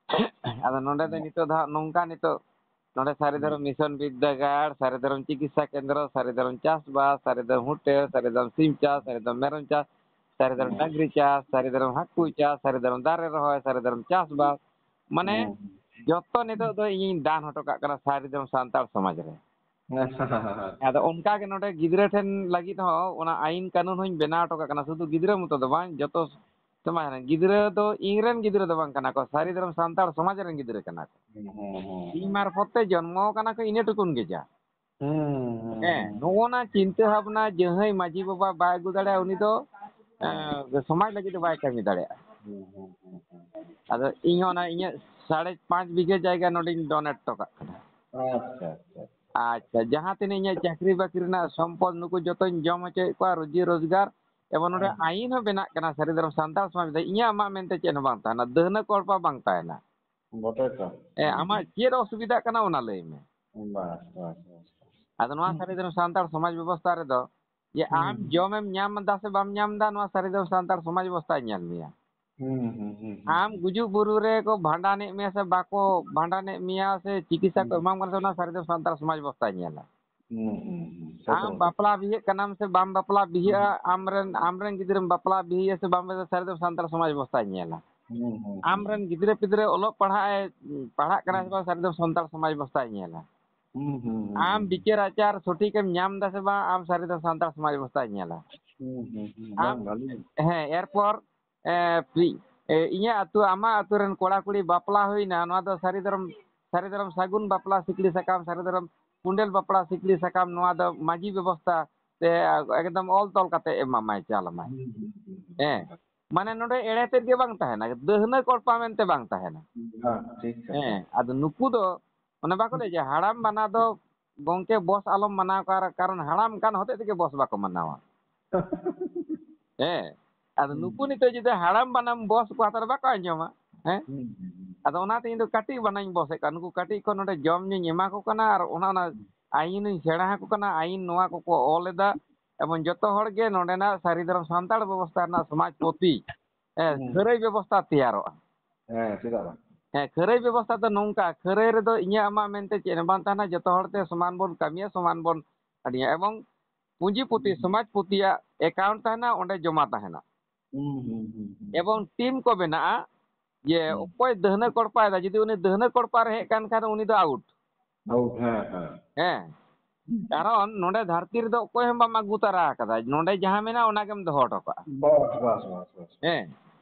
ᱟᱫᱚ ᱱᱚᱰᱮ ᱫᱚ ᱦᱩᱸ᱾ ᱱᱤᱛᱚᱜ ᱫᱚ ᱦᱟᱸᱜ ᱱᱚᱝᱠᱟ, ᱱᱤᱛᱚᱜ ᱱᱚᱰᱮ ᱥᱟᱹᱨᱤ ᱦᱩᱸ᱾ ᱫᱷᱚᱨᱚᱢ ᱢᱤᱥᱚᱱ ᱵᱤᱨᱫᱟᱹᱜᱟᱲ, ᱥᱟᱹᱨᱤ ᱫᱷᱚᱨᱚᱢ ᱪᱤᱠᱤᱛᱥᱟ ᱠᱮᱱᱫᱨᱚ, ᱥᱟᱹᱨᱤ ᱫᱷᱚᱨᱚᱢ ᱪᱟᱥᱵᱟᱥ, ᱥᱟᱹᱨᱤ ᱫᱷᱚᱨᱚᱢ ᱦᱳᱴᱮᱞ, ᱥᱟᱹᱨᱤ ᱫᱷᱚᱨᱚᱢ ᱥᱤᱢ ᱪᱟᱥ, ᱥᱟᱹᱨᱤ ᱫᱷᱚᱨᱚᱢ ᱢᱮᱨᱚᱢ ᱪᱟᱥ, ᱥᱟᱹᱨᱤ ᱫᱷᱚᱨᱚᱢ ᱦᱩᱸ᱾ ᱰᱟᱝᱨᱤ ᱪᱟᱥ, ᱥᱟᱹᱨᱤ ᱫᱷᱚᱨᱚᱢ ᱦᱟᱹᱠᱩ ᱦᱩᱸ᱾ ᱪᱟᱥ, ᱥᱟᱹᱨᱤ ᱫᱷᱚᱨᱚᱢ ᱫᱟᱨᱮ ᱨᱚᱦᱚᱭ, ᱥᱟᱹᱨᱤ ᱫᱷᱚᱨᱚᱢ ᱪᱟᱥᱵᱟᱥ, ᱢᱟᱱᱮ ᱦᱩᱸ᱾ ᱡᱚᱛᱚ ᱱᱤᱛᱚᱜ ᱫᱚ ᱤᱧᱤᱧ ᱫᱟᱱ ᱦᱚᱴᱚ ᱠᱟᱜ ᱠᱟᱱᱟ ᱥᱟᱹᱨᱤ ᱫᱷᱚᱨᱚᱢ ᱥᱟᱱᱛᱟᱲ ᱥᱚᱢᱟᱡᱽ ᱨᱮ᱾ ᱟᱫᱚ ᱚᱱᱠᱟ ᱜᱮ ᱱᱚᱰᱮ ᱜᱤᱫᱽᱨᱟᱹ ᱴᱷᱮᱱ ᱞᱟᱹᱜᱤᱫ ᱦᱚᱸ ᱚᱱᱟ ᱟᱭᱤᱱ ᱠᱟᱹᱱᱩᱱ ᱦᱚᱧ ᱵᱮᱱᱟᱣ ᱦᱚᱴᱚ ᱠᱟᱜ ᱠᱟᱱᱟ᱾ ᱥᱩᱫᱷᱩ ᱜᱤᱫᱽᱨᱟᱹ ᱢᱚᱛᱚ ᱫᱚ ᱵᱟᱝ, ᱡᱚᱛᱚ ᱥᱚᱢᱟᱡᱽ ᱨᱮᱱ ᱜᱤᱫᱽᱨᱟᱹ ᱫᱚ ᱤᱧ ᱨᱮᱱ ᱜᱤᱫᱽᱨᱟᱹ ᱫᱚ ᱵᱟᱝ ᱠᱟᱱᱟ ᱠᱚ, ᱥᱟᱹᱨᱤ ᱫᱷᱚᱨᱚᱢ ᱥᱟᱱᱛᱟᱲ ᱥᱚᱢᱟᱡᱽ ᱨᱮᱱ ᱜᱤᱫᱽᱨᱟᱹ ᱠᱟᱱᱟ ᱠᱚ᱾ ᱦᱩᱸ, ᱦᱩᱸ, ᱦᱩᱸ, ᱤᱧ ᱦᱩᱸ᱾ ᱢᱟᱨᱯᱷᱚᱛ ᱛᱮ ᱡᱚᱱᱢᱚ ᱠᱟᱱᱟ ᱠᱚ, ᱤᱱᱟᱹ ᱴᱩᱠᱩᱱ ᱜᱮ ᱡᱟ᱾ ᱦᱩᱸ, ᱦᱩᱸ, ᱦᱮᱸ, ᱦᱩᱸ᱾ ᱱᱚᱜᱼᱚ ᱱᱟ ᱪᱤᱱᱛᱟᱹ ᱵᱷᱟᱵᱽᱱᱟ ᱡᱟᱦᱟᱸᱭ ᱢᱟᱹᱡᱷᱤ ᱵᱟᱵᱟ ᱵᱟᱭ ᱟᱹᱜᱩ ᱫᱟᱲᱮᱭᱟᱜᱼᱟ, ᱩᱱᱤ ᱫᱚ, ᱦᱩᱸ᱾ ᱮᱸ, ᱥᱚᱢᱟᱡᱽ ᱞᱟᱹᱜᱤᱫ ᱫᱚ ᱵᱟᱭ ᱠᱟᱹᱢᱤ ᱫᱟᱲᱮᱭᱟᱜᱼᱟ᱾ ᱦᱩᱸ, ᱦᱩᱸ, ᱦᱩᱸ, ᱦᱩᱸ, ᱦᱩᱸ᱾ ᱟᱫᱚ ᱤᱧ ᱦᱚᱸ ᱚᱱᱟ ᱤᱧᱟᱹᱜ ᱥᱟᱲᱮ ᱯᱟᱸᱪ ᱵᱤᱜᱷᱟᱹ ᱡᱟᱭᱜᱟ ᱱᱚᱰᱮᱧ donate ᱦᱚᱴᱚ ᱠᱟᱜ ᱠᱟᱱᱟ᱾ ᱟᱪᱪᱷᱟ, ᱟᱪᱪᱷᱟ, ᱟᱪᱪᱷᱟ᱾ ᱟᱪᱪᱷᱟ, ᱡᱟᱦᱟᱸ ᱛᱤᱱᱟᱹᱜ ᱤᱧᱟᱹᱜ ᱪᱟᱹᱠᱨᱤ ᱵᱟᱹᱠᱨᱤ ᱨᱮᱱᱟᱜ ᱥᱚᱢᱯᱚᱫ ᱱᱩᱠᱩ ᱡᱚᱛᱚᱧ ᱡᱚᱢ ᱦᱚᱪᱚᱭᱮᱫ ᱠᱚᱣᱟ, ᱨᱩᱡᱤ ᱨᱳᱡᱽᱜᱟᱨ, ᱮᱵᱚᱝ ᱱᱚᱰᱮ ᱦᱮᱸ᱾ ᱟᱭᱤᱱ ᱦᱚᱸ ᱵᱮᱱᱟᱜ ᱠᱟᱱᱟ ᱥᱟᱹᱨᱤ ᱫᱷᱚᱨᱚᱢ ᱥᱟᱱᱛᱟᱲ ᱥᱚᱢᱟᱡᱽ ᱫᱚ᱾ ᱤᱧᱟᱹᱜ ᱟᱢᱟᱜ ᱢᱮᱱᱛᱮ ᱪᱮᱫ ᱦᱚᱸ ᱵᱟᱝ ᱛᱟᱦᱮᱱᱟ, ᱫᱟᱹᱦᱱᱟᱹ ᱠᱚᱲᱯᱟ ᱵᱟᱝ ᱛᱟᱦᱮᱱᱟ᱾ ᱵᱚᱴᱮ ᱛᱚ᱾ ᱦᱮᱸ, ᱦᱩᱸ, ᱟᱢᱟᱜ ᱦᱩᱸ᱾ ᱪᱮᱫ ᱚᱥᱩᱵᱤᱫᱷᱟᱜ ᱠᱟᱱᱟ ᱚᱱᱟ ᱞᱟᱹᱭ ᱢᱮ᱾ ᱵᱟᱥ, ᱵᱟᱥ, ᱵᱟᱥ, ᱵᱟᱥ᱾ ᱟᱫᱚ ᱱᱚᱣᱟ ᱦᱩᱸ᱾ ᱥᱟᱹᱨᱤ ᱫᱷᱚᱨᱚᱢ ᱥᱟᱱᱛᱟᱲ ᱥᱚᱢᱟᱡᱽ ᱵᱮᱵᱚᱥᱛᱷᱟ ᱨᱮᱫᱚ ᱡᱮ ᱦᱩᱸ, ᱟᱢ ᱦᱩᱸ᱾ ᱡᱚᱢᱮᱢ ᱧᱟᱢ ᱮᱫᱟ ᱥᱮ ᱵᱟᱢ ᱧᱟᱢ ᱮᱫᱟ, ᱱᱚᱣᱟ ᱥᱟᱹᱨᱤ ᱫᱷᱚᱨᱚᱢ ᱥᱟᱱᱛᱟᱲ ᱥᱚᱢᱟᱡᱽ ᱵᱮᱵᱚᱥᱛᱷᱟᱭ ᱧᱮᱞ ᱢᱮᱭᱟ᱾ ᱦᱩᱸ, ᱦᱩᱸ, ᱦᱩᱸ, ᱦᱩᱸ, ᱟᱢ ᱦᱩᱸ᱾ ᱜᱩᱡᱩᱜ ᱵᱩᱨᱩ ᱨᱮ ᱠᱚ ᱵᱷᱟᱸᱰᱟᱱᱮᱫ ᱢᱮᱭᱟ ᱥᱮ ᱵᱟᱠᱚ ᱵᱷᱟᱸᱰᱟᱱᱮᱫ ᱢᱮᱭᱟ ᱥᱮ ᱪᱤᱠᱤᱛᱥᱟ ᱠᱚ ᱦᱩᱸ᱾ ᱮᱢᱟᱢ ᱠᱟᱱᱟ ᱥᱮ, ᱚᱱᱟ ᱥᱟᱹᱨᱤ ᱫᱷᱚᱨᱚᱢ ᱥᱟᱱᱛᱟᱲ ᱥᱚᱢᱟᱡᱽ ᱵᱮᱵᱚᱥᱛᱷᱟᱭ ᱧᱮᱞᱟ᱾ ᱦᱩᱸ, ᱦᱩᱸ, ᱦᱩᱸ᱾ ᱥᱮ ᱛᱚ ᱟᱢ ᱵᱚᱴᱮ᱾ ᱵᱟᱯᱞᱟ ᱵᱤᱦᱟᱹᱜ ᱠᱟᱱᱟᱢ ᱥᱮ ᱵᱟᱢ ᱵᱟᱯᱞᱟ ᱦᱩᱸ᱾ ᱵᱤᱦᱟᱹᱜᱼᱟ, ᱟᱢᱨᱮᱱ, ᱟᱢᱨᱮᱱ ᱜᱤᱫᱽᱨᱟᱹᱢ ᱵᱟᱯᱞᱟ ᱵᱤᱦᱟᱹᱭᱟ ᱥᱮ ᱵᱟᱢ ᱵᱤᱦᱟᱹᱭᱟ, ᱥᱟᱹᱨᱤ ᱫᱷᱚᱨᱚᱢ ᱥᱟᱱᱛᱟᱲ ᱥᱚᱢᱟᱡᱽ ᱵᱮᱵᱚᱥᱛᱷᱟᱭ ᱧᱮᱞᱟ᱾ ᱦᱩᱸ, ᱦᱩᱸ, ᱦᱩᱸ, ᱟᱢᱨᱮᱱ ᱦᱩᱸ᱾ ᱜᱤᱫᱽᱨᱟᱹ ᱯᱤᱫᱽᱨᱟᱹ ᱚᱞᱚᱜ ᱯᱟᱲᱦᱟᱜ ᱮ, ᱯᱟᱲᱦᱟᱜ ᱠᱟᱱᱟᱭ ᱥᱮ ᱦᱩᱸ᱾ ᱵᱟᱝ, ᱥᱟᱹᱨᱤ ᱫᱷᱚᱨᱚᱢ ᱥᱟᱱᱛᱟᱲ ᱥᱚᱢᱟᱡᱽ ᱵᱮᱵᱚᱥᱛᱷᱟᱭ ᱧᱮᱞᱟ᱾ ᱦᱩᱸ, ᱦᱩᱸ, ᱦᱩᱸ, ᱟᱢ ᱦᱩᱸ᱾ ᱵᱤᱪᱟᱹᱨ ᱟᱪᱟᱨ ᱥᱚᱴᱷᱤᱠ ᱮᱢ ᱧᱟᱢ ᱮᱫᱟ ᱥᱮ ᱵᱟᱝ, ᱟᱢ ᱥᱟᱹᱨᱤ ᱫᱷᱚᱨᱚᱢ ᱥᱟᱱᱛᱟᱲ ᱥᱚᱢᱟᱡᱽ ᱵᱮᱵᱚᱥᱛᱷᱟᱭ ᱧᱮᱞᱟ᱾ ᱦᱩᱸ, ᱦᱩᱸ, ᱦᱩᱸ᱾ ᱟᱢ, ᱵᱟᱝ, ᱵᱷᱟᱞᱤ᱾ ᱦᱮᱸ, ᱮᱨᱯᱚᱨ, ᱮ, ᱯᱤ-, ᱮ, ᱤᱧᱟᱹᱜ ᱟᱹᱛᱩ, ᱟᱢᱟᱜ ᱟᱹᱛᱩ ᱨᱮᱱ ᱠᱚᱲᱟ ᱠᱩᱲᱤ ᱵᱟᱯᱞᱟ ᱦᱩᱭᱱᱟ, ᱱᱚᱣᱟ ᱫᱚ ᱥᱟᱹᱨᱤ ᱫᱷᱚᱨᱚᱢ, ᱥᱟᱹᱨᱤ ᱫᱷᱚᱨᱚᱢ ᱥᱟᱹᱜᱩᱱ ᱵᱟᱯᱞᱟ ᱥᱤᱠᱲᱤ ᱥᱟᱠᱟᱢ, ᱥᱟᱹᱨᱤ ᱫᱷᱚᱨᱚᱢ ᱠᱩᱸᱰᱮᱞ ᱵᱟᱯᱞᱟ ᱥᱤᱠᱲᱤ ᱥᱟᱠᱟᱢ, ᱱᱚᱣᱟ ᱫᱚ ᱢᱟᱹᱡᱷᱤ ᱵᱮᱵᱚᱥᱛᱷᱟ ᱛᱮ ᱮᱠᱫᱚᱢ ᱚᱞ ᱛᱚᱞ ᱠᱟᱛᱮ ᱮᱢᱟᱢᱟᱭ, ᱪᱟᱞ ᱟᱢᱟᱭ᱾ ᱦᱩᱸ, ᱦᱩᱸ, ᱦᱩᱸ, ᱦᱩᱸ᱾ ᱦᱮᱸ, ᱢᱟᱱᱮ ᱱᱚᱰᱮ ᱮᱲᱮ ᱛᱮᱫ ᱜᱮ ᱵᱟᱝ ᱛᱟᱦᱮᱱᱟ, ᱫᱟᱹᱦᱱᱟᱹ ᱠᱚᱲᱯᱟ ᱢᱮᱱᱛᱮ ᱵᱟᱝ ᱛᱟᱦᱮᱱᱟ᱾ ᱵᱟᱝ, ᱴᱷᱤᱠ ᱠᱟᱛᱷᱟ᱾ ᱦᱮᱸ, ᱟᱫᱚ ᱱᱩᱠᱩ ᱫᱚ ᱚᱱᱮ ᱵᱟᱠᱚ ᱞᱟᱹᱭᱟ ᱡᱮ ᱦᱟᱲᱟᱢ ᱵᱟᱱᱟ ᱫᱚ ᱜᱚᱝᱠᱮ ᱵᱚᱥ ᱟᱞᱚᱢ ᱢᱟᱱᱟᱣ, ᱠᱟᱨ-, ᱠᱟᱨᱚᱱ ᱦᱟᱲᱟᱢ ᱠᱟᱱ ᱦᱚᱛᱮᱡ ᱛᱮᱜᱮ ᱵᱚᱥ ᱵᱟᱠᱚ ᱢᱟᱱᱟᱣᱟ᱾ ᱦᱮᱸ, ᱟᱫᱚ ᱦᱩᱸ᱾ ᱱᱩᱠᱩ ᱱᱤᱛᱚᱜ ᱡᱩᱫᱤ ᱦᱟᱲᱟᱢ ᱵᱟᱱᱟᱢ ᱵᱚᱥ ᱠᱚᱣᱟ, ᱛᱟᱦᱞᱮ ᱵᱟᱠᱚ ᱟᱸᱡᱚᱢᱟ᱾ ᱦᱮᱸ, ᱦᱩᱸ, ᱦᱩᱸ, ᱦᱩᱸ᱾ ᱟᱫᱚ ᱚᱱᱟᱛᱮ ᱤᱧ ᱫᱚ ᱠᱟᱹᱴᱤᱡ ᱵᱟᱱᱟᱧ ᱵᱚᱥᱮᱫ ᱠᱚᱣᱟ, ᱱᱩᱠᱩ ᱠᱟᱹᱴᱤᱡ ᱠᱷᱚᱱ ᱱᱚᱰᱮ ᱡᱚᱢ ᱧᱩᱧ ᱮᱢᱟ ᱠᱚ ᱠᱟᱱᱟ, ᱟᱨ ᱚᱱᱟ, ᱚᱱᱟ ᱦᱩᱸ᱾ ᱟᱭᱤᱱ ᱤᱧ ᱥᱮᱬᱟ ᱟᱠᱚ ᱠᱟᱱᱟ, ᱟᱭᱤᱱ ᱱᱚᱣᱟ ᱠᱚᱠᱚ ᱚᱞ ᱮᱫᱟ, ᱮᱵᱚᱝ ᱡᱚᱛᱚ ᱦᱚᱲ ᱜᱮ ᱱᱚᱰᱮᱱᱟᱜ ᱥᱟᱹᱨᱤ ᱫᱷᱚᱨᱚᱢ ᱥᱟᱱᱛᱟᱲ ᱵᱮᱵᱚᱥᱛᱷᱟ ᱨᱮᱱᱟᱜ ᱥᱚᱢᱟᱡᱽ ᱯᱚᱛᱤ, ᱦᱮᱸ, ᱦᱩᱸ᱾ ᱠᱷᱟᱹᱨᱟᱹᱭ ᱵᱮᱵᱚᱥᱛᱷᱟ ᱛᱮᱭᱟᱨᱚᱜᱼᱟ᱾ ᱦᱮᱸ, ᱪᱮᱫᱟᱜ ᱵᱟᱝ? ᱦᱮᱸ, ᱠᱷᱟᱹᱨᱟᱹᱭ ᱵᱮᱵᱚᱥᱛᱷᱟ ᱫᱚ ᱱᱚᱝᱠᱟ, ᱠᱷᱟᱹᱨᱟᱹᱭ ᱨᱮᱫᱚ ᱤᱧᱟᱹᱜ ᱟᱢᱟᱜ ᱢᱮᱱᱛᱮ ᱪᱮᱫ ᱦᱚᱸ ᱵᱟᱝ ᱛᱟᱦᱮᱱᱟ, ᱡᱚᱛᱚ ᱦᱚᱲ ᱛᱮ ᱥᱚᱢᱟᱱ ᱵᱚᱱ ᱠᱟᱹᱢᱤᱭᱟ, ᱥᱚᱢᱟᱱ ᱵᱚᱱ ᱟᱹᱰᱤᱭᱟ, ᱮᱵᱚᱝ ᱯᱩᱸᱡᱤ ᱯᱩᱛᱤ, ᱦᱩᱸ᱾ ᱥᱚᱢᱟᱡᱽ ᱯᱩᱛᱤᱭᱟᱜ account ᱛᱟᱦᱮᱱᱟ, ᱚᱸᱰᱮ ᱡᱚᱢᱟ ᱛᱟᱦᱮᱱᱟ᱾ ᱦᱩᱸ, ᱦᱩᱸ, ᱦᱩᱸ, ᱦᱩᱸ᱾ ᱮᱵᱚᱝ ᱴᱤᱢ ᱠᱚ ᱵᱮᱱᱟᱜᱼᱟ, ᱡᱮ ᱦᱩᱸ᱾ ᱚᱠᱚᱭ ᱫᱟᱹᱦᱱᱟᱹ ᱠᱚᱲᱯᱟᱭᱮᱫᱟ, ᱡᱩᱫᱤ ᱩᱱᱤ ᱫᱟᱹᱦᱱᱟᱹ ᱠᱚᱲᱯᱟ ᱨᱮ ᱦᱮᱡ ᱠᱟᱱ ᱠᱷᱟᱱ ᱩᱱᱤ ᱫᱚ out᱾ Out, ᱦᱮᱸ, ᱦᱮᱸ᱾ ᱦᱮᱸ, ᱠᱟᱨᱚᱱ ᱱᱚᱰᱮ ᱫᱷᱟᱹᱨᱛᱤ ᱨᱮᱫᱚ ᱚᱠᱚᱭ ᱦᱚᱸ ᱵᱟᱢ ᱟᱹᱜᱩ ᱛᱟᱨᱟ ᱟᱠᱟᱫᱟ, ᱱᱚᱰᱮ ᱡᱟᱦᱟᱸ ᱢᱮᱱᱟᱜᱼᱟ ᱚᱱᱟ ᱜᱮᱢ ᱫᱚᱦᱚ ᱦᱚᱴᱚ ᱠᱟᱜᱼᱟ᱾ ᱵᱟᱥ, ᱵᱟᱥ, ᱵᱟᱥ, ᱵᱟᱥ᱾ ᱦᱮᱸ᱾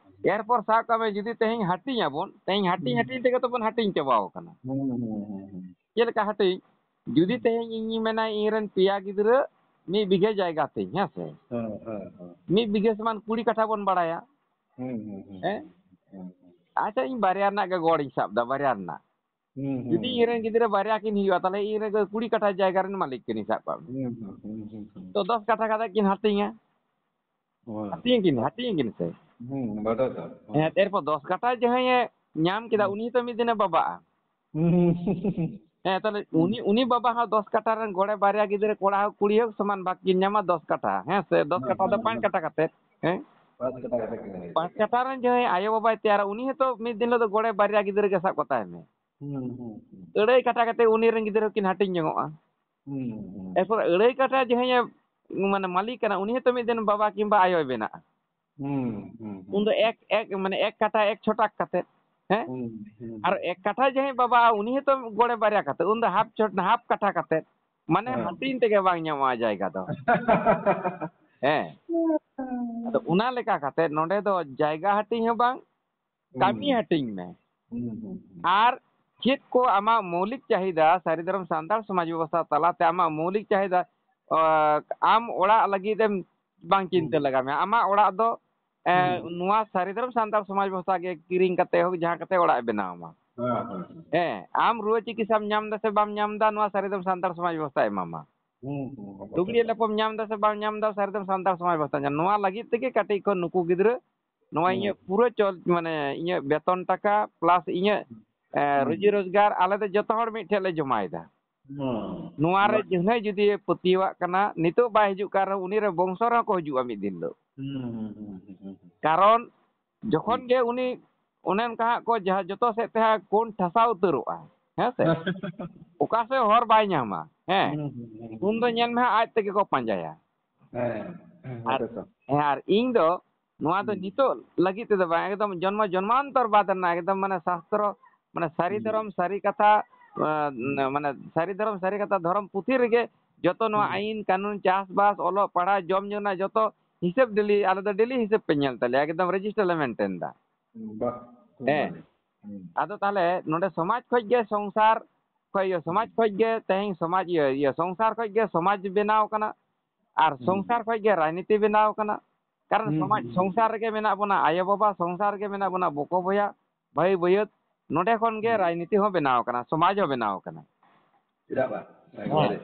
ᱮᱨᱯᱚᱨ ᱥᱟᱵ ᱠᱟᱜ ᱢᱮ, ᱡᱩᱫᱤ ᱛᱮᱦᱮᱧ ᱦᱟᱹᱴᱤᱧ ᱟᱵᱚᱱ, ᱛᱮᱦᱮᱧ ᱦᱟᱹᱴᱤᱧ ᱦᱩᱸ᱾ ᱦᱟᱹᱴᱤᱧ ᱛᱮᱜᱮ ᱛᱚᱵᱚᱱ ᱦᱟᱹᱴᱤᱧ ᱪᱟᱵᱟᱣ ᱠᱟᱱᱟ᱾ ᱦᱩᱸ, ᱦᱩᱸ, ᱦᱩᱸ, ᱦᱩᱸ᱾ ᱪᱮᱫ ᱞᱮᱠᱟ ᱦᱟᱹᱴᱤᱧ? ᱡᱩᱫᱤ ᱦᱩᱸ᱾ ᱛᱮᱦᱮᱧ ᱤᱧᱤᱧ ᱢᱮᱱᱟ, ᱤᱧ ᱨᱮᱱ ᱯᱮᱭᱟ ᱜᱤᱫᱽᱨᱟᱹ ᱢᱤᱫ ᱵᱤᱜᱷᱟᱹ ᱡᱟᱭᱜᱟ ᱛᱤᱧ, ᱦᱮᱸ ᱥᱮ? ᱦᱮᱸ, ᱦᱮᱸ, ᱦᱮᱸ᱾ ᱢᱤᱫ ᱵᱤᱜᱷᱟᱹ ᱥᱚᱢᱟᱱ ᱠᱩᱲᱤ ᱠᱟᱴᱷᱟ ᱵᱚᱱ ᱵᱟᱲᱟᱭᱟ᱾ ᱦᱩᱸ, ᱦᱩᱸ, ᱦᱩᱸ, ᱦᱮᱸ? ᱦᱩᱸ, ᱦᱩᱸ, ᱦᱩᱸ᱾ ᱟᱪᱪᱷᱟ, ᱤᱧ ᱵᱟᱨᱭᱟ ᱨᱮᱱᱟᱜ ᱜᱮ ᱜᱚᱲ ᱤᱧ ᱥᱟᱵ ᱮᱫᱟ, ᱵᱟᱨᱭᱟ ᱨᱮᱱᱟᱜ᱾ ᱦᱩᱸ, ᱦᱩᱸ, ᱡᱩᱫᱤ ᱤᱧ ᱨᱮᱱ ᱦᱩᱸ᱾ ᱜᱤᱫᱽᱨᱟᱹ ᱵᱟᱨᱭᱟ ᱠᱤᱱ ᱦᱩᱭᱩᱜᱼᱟ, ᱛᱟᱦᱞᱮ ᱤᱧ ᱨᱮᱱ ᱠᱩᱲᱤ ᱠᱟᱴᱷᱟ ᱡᱟᱭᱜᱟ ᱨᱮᱱ ᱢᱟᱹᱞᱤᱠ ᱠᱤᱱ ᱥᱟᱵ ᱠᱟᱜ ᱢᱮ᱾ ᱦᱩᱸ, ᱦᱩᱸ, ᱦᱩᱸ, ᱦᱩᱸ, ᱦᱩᱸ᱾ ᱛᱚ, ᱫᱚᱥ ᱠᱟᱴᱷᱟ ᱠᱟᱛᱮ ᱠᱤᱱ ᱦᱟᱹᱴᱤᱧᱟ᱾ ᱦᱳᱭ᱾ ᱦᱟᱹᱴᱤᱧ ᱠᱤᱱ, ᱦᱟᱹᱴᱤᱧ ᱠᱤᱱ ᱥᱮ᱾ ᱦᱩᱸ, ᱵᱟᱰᱟᱭ ᱫᱚ᱾ ᱦᱮᱸ, ᱮᱨᱯᱚᱨ ᱫᱚᱥ ᱠᱟᱴᱷᱟ ᱡᱟᱦᱟᱸᱭᱮ ᱧᱟᱢ ᱠᱮᱫᱟ, ᱦᱩᱸ᱾ ᱩᱱᱤ ᱦᱚᱸᱛᱚ ᱢᱤᱫ ᱫᱤᱱᱮ ᱵᱟᱵᱟᱜᱼᱟ᱾ ᱦᱩᱸ, ᱦᱩᱸ, ᱦᱩᱸ᱾ ᱦᱮᱸ, ᱛᱟᱦᱞᱮ ᱦᱩᱸ᱾ ᱩᱱᱤ, ᱩᱱᱤ ᱵᱟᱵᱟ ᱦᱚᱸ ᱫᱚᱥ ᱠᱟᱴᱷᱟ ᱨᱮᱱ ᱜᱚᱲᱮ ᱵᱟᱨᱭᱟ ᱜᱤᱫᱽᱨᱟᱹ, ᱠᱚᱲᱟ ᱦᱳᱠ, ᱠᱩᱲᱤ ᱦᱳᱠ, ᱥᱚᱢᱟᱱ ᱵᱷᱟᱜᱽ ᱠᱤᱱ ᱧᱟᱢᱟ ᱫᱚᱥ ᱠᱟᱴᱷᱟ᱾ ᱦᱮᱸ ᱥᱮ? ᱫᱚᱥ ᱦᱮᱸ, ᱠᱟᱴᱷᱟ ᱫᱚ ᱦᱮᱸ, ᱯᱟᱸᱪ ᱦᱮᱸ᱾ ᱠᱟᱴᱷᱟ ᱠᱟᱛᱮ᱾ ᱦᱮᱸ? ᱯᱟᱸᱪ ᱠᱟᱴᱷᱟ ᱠᱟᱛᱮ ᱠᱤᱱ ᱦᱩᱭᱩᱜ ᱯᱟᱸᱪ ᱠᱟᱱᱟ᱾ ᱠᱟᱴᱷᱟ ᱨᱮᱱ ᱡᱟᱦᱟᱸᱭ ᱟᱭᱳ ᱵᱟᱵᱟᱭ ᱛᱮᱭᱟᱨᱟ, ᱩᱱᱤ ᱦᱚᱸᱛᱚ ᱢᱤᱫ ᱫᱤᱱ ᱦᱤᱞᱳᱜ ᱫᱚ ᱜᱚᱲᱮ ᱵᱟᱨᱭᱟ ᱜᱤᱫᱽᱨᱟᱹ ᱜᱮ ᱥᱟᱵ ᱠᱟᱛᱟᱭ ᱢᱮ᱾ ᱦᱩᱸ, ᱦᱩᱸ, ᱦᱩᱸ᱾ ᱟᱹᱲᱟᱹᱭ ᱠᱟᱴᱷᱟ ᱠᱟᱛᱮ ᱩᱱᱤ ᱨᱮᱱ ᱜᱤᱫᱽᱨᱟᱹ ᱦᱚᱸᱠᱤᱱ ᱦᱟᱹᱴᱤᱧ ᱡᱚᱝᱚᱜᱼᱟ᱾ ᱦᱩᱸ, ᱦᱩᱸ, ᱦᱩᱸ᱾ ᱮᱨᱯᱚᱨ ᱟᱹᱲᱟᱹᱭ ᱠᱟᱴᱷᱟ ᱡᱟᱦᱟᱸᱭᱮ, ᱢᱟᱱᱮ, ᱢᱟᱹᱞᱤᱠ ᱠᱟᱱᱟ, ᱩᱱᱤ ᱦᱚᱸᱛᱚ ᱢᱤᱫ ᱫᱤᱱ ᱵᱟᱵᱟ ᱠᱤᱝᱵᱟ ᱟᱭᱳᱭ ᱵᱮᱱᱟᱜᱼᱟ᱾ ᱦᱩᱸ, ᱦᱩᱸ, ᱦᱩᱸ᱾ ᱩᱱ ᱫᱚ ᱮᱠ, ᱮᱠ, ᱢᱟᱱᱮ, ᱮᱠ ᱠᱟᱴᱷᱟ ᱮᱠ ᱪᱷᱚᱴᱟᱠ ᱠᱟᱛᱮ, ᱦᱮᱸ? ᱦᱩᱸ, ᱦᱩᱸ, ᱟᱨ ᱦᱩᱸ᱾ ᱮᱠ ᱠᱟᱴᱷᱟ ᱡᱟᱦᱟᱸᱭ ᱵᱟᱵᱟ, ᱩᱱᱤ ᱦᱚᱸᱛᱚ ᱜᱚᱲᱮ ᱵᱟᱨᱭᱟ ᱠᱟᱛᱮ, ᱩᱱ ᱫᱚ ᱦᱟᱯ ᱪᱷᱚᱴ-, ᱦᱟᱯ ᱠᱟᱴᱷᱟ ᱠᱟᱛᱮ, ᱢᱟᱱᱮ, ᱦᱮᱸ᱾ ᱦᱟᱹᱴᱤᱧ ᱛᱮᱜᱮ ᱵᱟᱝ ᱧᱟᱢᱚᱜᱼᱟ ᱡᱟᱭᱜᱟ ᱫᱚ᱾ ᱦᱮᱸ᱾ ᱟᱫᱚ ᱚᱱᱟ ᱞᱮᱠᱟ ᱠᱟᱛᱮ ᱱᱚᱰᱮ ᱫᱚ ᱡᱟᱭᱜᱟ ᱦᱟᱹᱴᱤᱧ ᱦᱚᱸ ᱵᱟᱝ, ᱠᱟᱹᱢᱤ ᱦᱩᱸ᱾ ᱦᱟᱹᱴᱤᱧ ᱢᱮ᱾ ᱦᱩᱸ, ᱦᱩᱸ, ᱦᱩᱸ᱾ ᱟᱨ ᱪᱮᱫ ᱠᱚ ᱟᱢᱟᱜ ᱢᱳᱣᱞᱤᱠ ᱪᱟᱦᱤᱫᱟ ᱥᱟᱹᱨᱤ ᱫᱷᱚᱨᱚᱢ ᱥᱟᱱᱛᱟᱲ ᱥᱚᱢᱟᱡᱽ ᱵᱮᱵᱚᱥᱛᱷᱟ ᱛᱟᱞᱟᱛᱮ ᱟᱢᱟᱜ ᱢᱳᱣᱞᱤᱠ ᱪᱟᱦᱤᱫᱟ, ᱟ, ᱟᱢ ᱚᱲᱟᱜ ᱞᱟᱹᱜᱤᱫ ᱮᱢ ᱵᱟᱝ ᱪᱤᱱᱛᱟᱹ ᱦᱩᱸ᱾ ᱞᱟᱜᱟᱣ ᱢᱮᱭᱟ᱾ ᱟᱢᱟᱜ ᱚᱲᱟᱜ ᱫᱚ, ᱮ, ᱦᱩᱸ᱾ ᱱᱚᱣᱟ ᱥᱟᱹᱨᱤ ᱫᱷᱚᱨᱚᱢ ᱥᱟᱱᱛᱟᱲ ᱥᱚᱢᱟᱡᱽ ᱵᱮᱵᱚᱥᱛᱷᱟ ᱜᱮ ᱠᱤᱨᱤᱧ ᱠᱟᱛᱮ ᱦᱳᱠ, ᱡᱟᱦᱟᱸ ᱠᱟᱛᱮ ᱚᱲᱟᱜ ᱮ ᱵᱮᱱᱟᱣ ᱟᱢᱟ᱾ ᱦᱮᱸ, ᱦᱮᱸ, ᱦᱮᱸ᱾ ᱦᱮᱸ, ᱟᱢ ᱨᱩᱣᱟᱹ ᱪᱤᱠᱤᱛᱥᱟᱢ ᱧᱟᱢ ᱫᱟ ᱥᱮ ᱵᱟᱢ ᱧᱟᱢ ᱫᱟ, ᱱᱚᱣᱟ ᱥᱟᱹᱨᱤ ᱫᱷᱚᱨᱚᱢ ᱥᱟᱱᱛᱟᱲ ᱥᱚᱢᱟᱡᱽ ᱵᱮᱵᱚᱥᱛᱷᱟᱭ ᱮᱢᱟᱢᱟ᱾ ᱦᱩᱸ, ᱦᱩᱸ, ᱚᱵᱚᱥᱥᱳᱭ᱾ ᱞᱩᱜᱽᱲᱤᱡ ᱞᱟᱯᱚᱢ ᱧᱟᱢ ᱫᱟ ᱥᱮ ᱵᱟᱢ ᱧᱟᱢ ᱫᱟ, ᱥᱟᱹᱨᱤ ᱫᱷᱚᱨᱚᱢ ᱥᱟᱱᱛᱟᱲ ᱥᱚᱢᱟᱡᱽ ᱵᱮᱵᱚᱥᱛᱷᱟ ᱧᱟᱢ᱾ ᱱᱚᱣᱟ ᱞᱟᱹᱜᱤᱫ ᱛᱮᱜᱮ ᱠᱟᱹᱴᱤᱡ ᱠᱷᱚᱱ ᱱᱩᱠᱩ ᱜᱤᱫᱽᱨᱟᱹ ᱱᱚᱣᱟ ᱦᱩᱸ᱾ ᱤᱧᱟᱹᱜ ᱯᱩᱨᱟᱹ ᱪᱚᱞ-, ᱢᱟᱱᱮ ᱤᱧᱟᱹᱜ ᱵᱮᱛᱚᱱ ᱴᱟᱠᱟ plus ᱤᱧᱟᱹᱜ, ᱮ, ᱦᱩᱸ᱾ ᱨᱩᱡᱤ ᱨᱳᱡᱽᱜᱟᱨ ᱟᱞᱮ ᱫᱚ ᱡᱚᱛᱚ ᱦᱚᱲ ᱢᱤᱫ ᱴᱷᱮᱡ ᱞᱮ ᱡᱚᱢᱟᱭᱮᱫᱟ᱾ ᱦᱩᱸ᱾ ᱱᱚᱣᱟ ᱨᱮ ᱵᱟ- ᱡᱟᱦᱟᱸᱭ ᱡᱩᱫᱤ ᱯᱟᱹᱛᱭᱟᱹᱣᱟᱜ ᱠᱟᱱᱟ, ᱱᱤᱛᱚᱜ ᱵᱟᱭ ᱦᱤᱡᱩᱜ ᱠᱟᱱ ᱨᱮᱦᱚᱸ ᱩᱱᱤ ᱨᱮ ᱵᱚᱝᱥᱚ ᱨᱮᱦᱚᱸ ᱠᱚ ᱦᱤᱡᱩᱜᱼᱟ ᱢᱤᱫ ᱫᱤᱱ ᱦᱤᱞᱳᱜ᱾ ᱦᱩᱸ, ᱦᱩᱸ, ᱦᱩᱸ, ᱦᱩᱸ, ᱦᱩᱸ᱾ ᱠᱟᱨᱚᱱ ᱡᱚᱠᱷᱚᱱ ᱦᱩᱸ᱾ ᱜᱮ ᱩᱱᱤ ᱚᱱᱮ ᱚᱱᱠᱟ ᱦᱟᱸᱜ ᱠᱚ ᱡᱟᱦᱟᱸ ᱡᱚᱛᱚ ᱥᱮᱫ ᱛᱮ ᱦᱟᱸᱜ ᱠᱚᱱ ᱴᱷᱟᱥᱟᱣ ᱩᱛᱟᱹᱨᱚᱜᱼᱟ, ᱦᱮᱸ ᱥᱮ? ᱚᱠᱟ ᱥᱮᱫ ᱦᱚᱨ ᱵᱟᱭ ᱧᱟᱢᱟ, ᱦᱮᱸ? ᱦᱩᱸ, ᱦᱩᱸ, ᱦᱩᱸ, ᱩᱱ ᱫᱚ ᱦᱩᱸ᱾ ᱧᱮᱞ ᱢᱮ ᱦᱟᱸᱜ ᱟᱡ ᱛᱮᱜᱮ ᱠᱚ ᱯᱟᱸᱡᱟᱭᱟ᱾ ᱦᱮᱸ, ᱦᱮᱸ, ᱟᱨ, ᱦᱮᱸ, ᱛᱚ᱾ ᱦᱮᱸ, ᱟᱨ ᱤᱧ ᱫᱚ ᱱᱚᱣᱟ ᱫᱚ ᱦᱩᱸ᱾ ᱱᱤᱛᱚᱜ ᱞᱟᱹᱜᱤᱫ ᱛᱮᱫᱚ ᱵᱟᱝ, ᱮᱠᱫᱚᱢ ᱡᱚᱱᱢᱚ ᱡᱚᱱᱢᱟᱱᱛᱚᱨ ᱵᱟᱫ ᱨᱮᱱᱟᱜ, ᱮᱠᱫᱚᱢ ᱢᱟᱱᱮ ᱥᱟᱥᱛᱨᱚ, ᱢᱟᱱᱮ ᱥᱟᱹᱨᱤ ᱦᱩᱸ᱾ ᱫᱷᱚᱨᱚᱢ, ᱥᱟᱹᱨᱤ ᱠᱟᱛᱷᱟ, ᱟᱸ, ᱢᱟᱱᱮ ᱥᱟᱹᱨᱤ ᱫᱷᱚᱨᱚᱢ, ᱥᱟᱹᱨᱤ ᱠᱟᱛᱷᱟ, ᱫᱷᱚᱨᱚᱢ ᱯᱩᱛᱷᱤ ᱨᱮᱜᱮ ᱡᱚᱛᱚ ᱱᱚᱣᱟ ᱦᱩᱸ᱾ ᱟᱹᱭᱤᱱ, ᱠᱟᱹᱱᱩᱱ, ᱪᱟᱥᱵᱟᱥ, ᱚᱞᱚᱜ ᱯᱟᱲᱦᱟᱜ, ᱡᱚᱢ ᱧᱩ ᱨᱮᱱᱟᱜ ᱡᱚᱛᱚ ᱦᱤᱥᱟᱹᱵ ᱰᱮᱞᱤ, ᱟᱞᱮ ᱫᱚ ᱰᱮᱞᱤ ᱦᱤᱥᱟᱹᱵ ᱯᱮ ᱧᱮᱞ ᱛᱟᱞᱮᱭᱟ, ᱮᱠᱫᱚᱢ ᱨᱮᱡᱤᱥᱴᱟᱨ ᱞᱮ ᱢᱮᱱᱴᱮᱱ ᱮᱫᱟ᱾ ᱵᱟᱦ, ᱠᱷᱩᱵ ᱦᱮᱸ᱾ ᱵᱷᱟᱞᱮ᱾ ᱦᱩᱸ᱾ ᱟᱫᱚ ᱛᱟᱦᱞᱮ ᱱᱚᱰᱮ ᱥᱚᱢᱟᱡᱽ ᱠᱷᱚᱡ ᱜᱮ ᱥᱚᱝᱥᱟᱨ, ᱠᱷᱚᱡ ᱤᱭᱟᱹ, ᱥᱚᱢᱟᱡᱽ ᱦᱩᱸ᱾ ᱠᱷᱚᱡ ᱜᱮ ᱛᱮᱦᱮᱧ ᱥᱚᱢᱟᱡᱽ ᱤᱭᱟᱹ, ᱤᱭᱟᱹ, ᱥᱚᱝᱥᱟᱨ ᱠᱷᱚᱡ ᱜᱮ ᱥᱚᱢᱟᱡᱽ ᱵᱮᱱᱟᱣ ᱠᱟᱱᱟ᱾ ᱟᱨ ᱦᱩᱸ᱾ ᱥᱚᱝᱥᱟᱨ ᱠᱷᱚᱡ ᱜᱮ ᱨᱟᱡᱽᱱᱤᱛᱤ ᱵᱮᱱᱟᱣ ᱠᱟᱱᱟ᱾ ᱠᱟᱨᱚᱱ ᱦᱩᱸ, ᱥᱚᱢᱟᱡᱽ, ᱦᱩᱸ᱾ ᱥᱚᱝᱥᱟᱨ ᱨᱮᱜᱮ ᱢᱮᱱᱟᱜ ᱵᱚᱱᱟ, ᱟᱭᱳ ᱵᱟᱵᱟ ᱥᱚᱝᱥᱟᱨ ᱨᱮᱜᱮ ᱢᱮᱱᱟᱜ ᱵᱚᱱᱟ, ᱵᱚᱠᱚ ᱵᱚᱭᱦᱟ, ᱵᱷᱟᱹᱭ ᱵᱟᱹᱭᱟᱹᱛ, ᱱᱚᱰᱮ ᱠᱷᱚᱱ ᱜᱮ ᱦᱩᱸ᱾ ᱨᱟᱡᱽᱱᱤᱛᱤ ᱦᱚᱸ ᱵᱮᱱᱟᱣ ᱠᱟᱱᱟ, ᱥᱚᱢᱟᱡᱽ ᱦᱚᱸ ᱵᱮᱱᱟᱣ ᱠᱟᱱᱟ᱾ ᱪᱮᱫᱟᱜ ᱵᱟᱝ? ᱦᱮᱸ᱾ ᱮᱠᱵᱟᱨᱮ᱾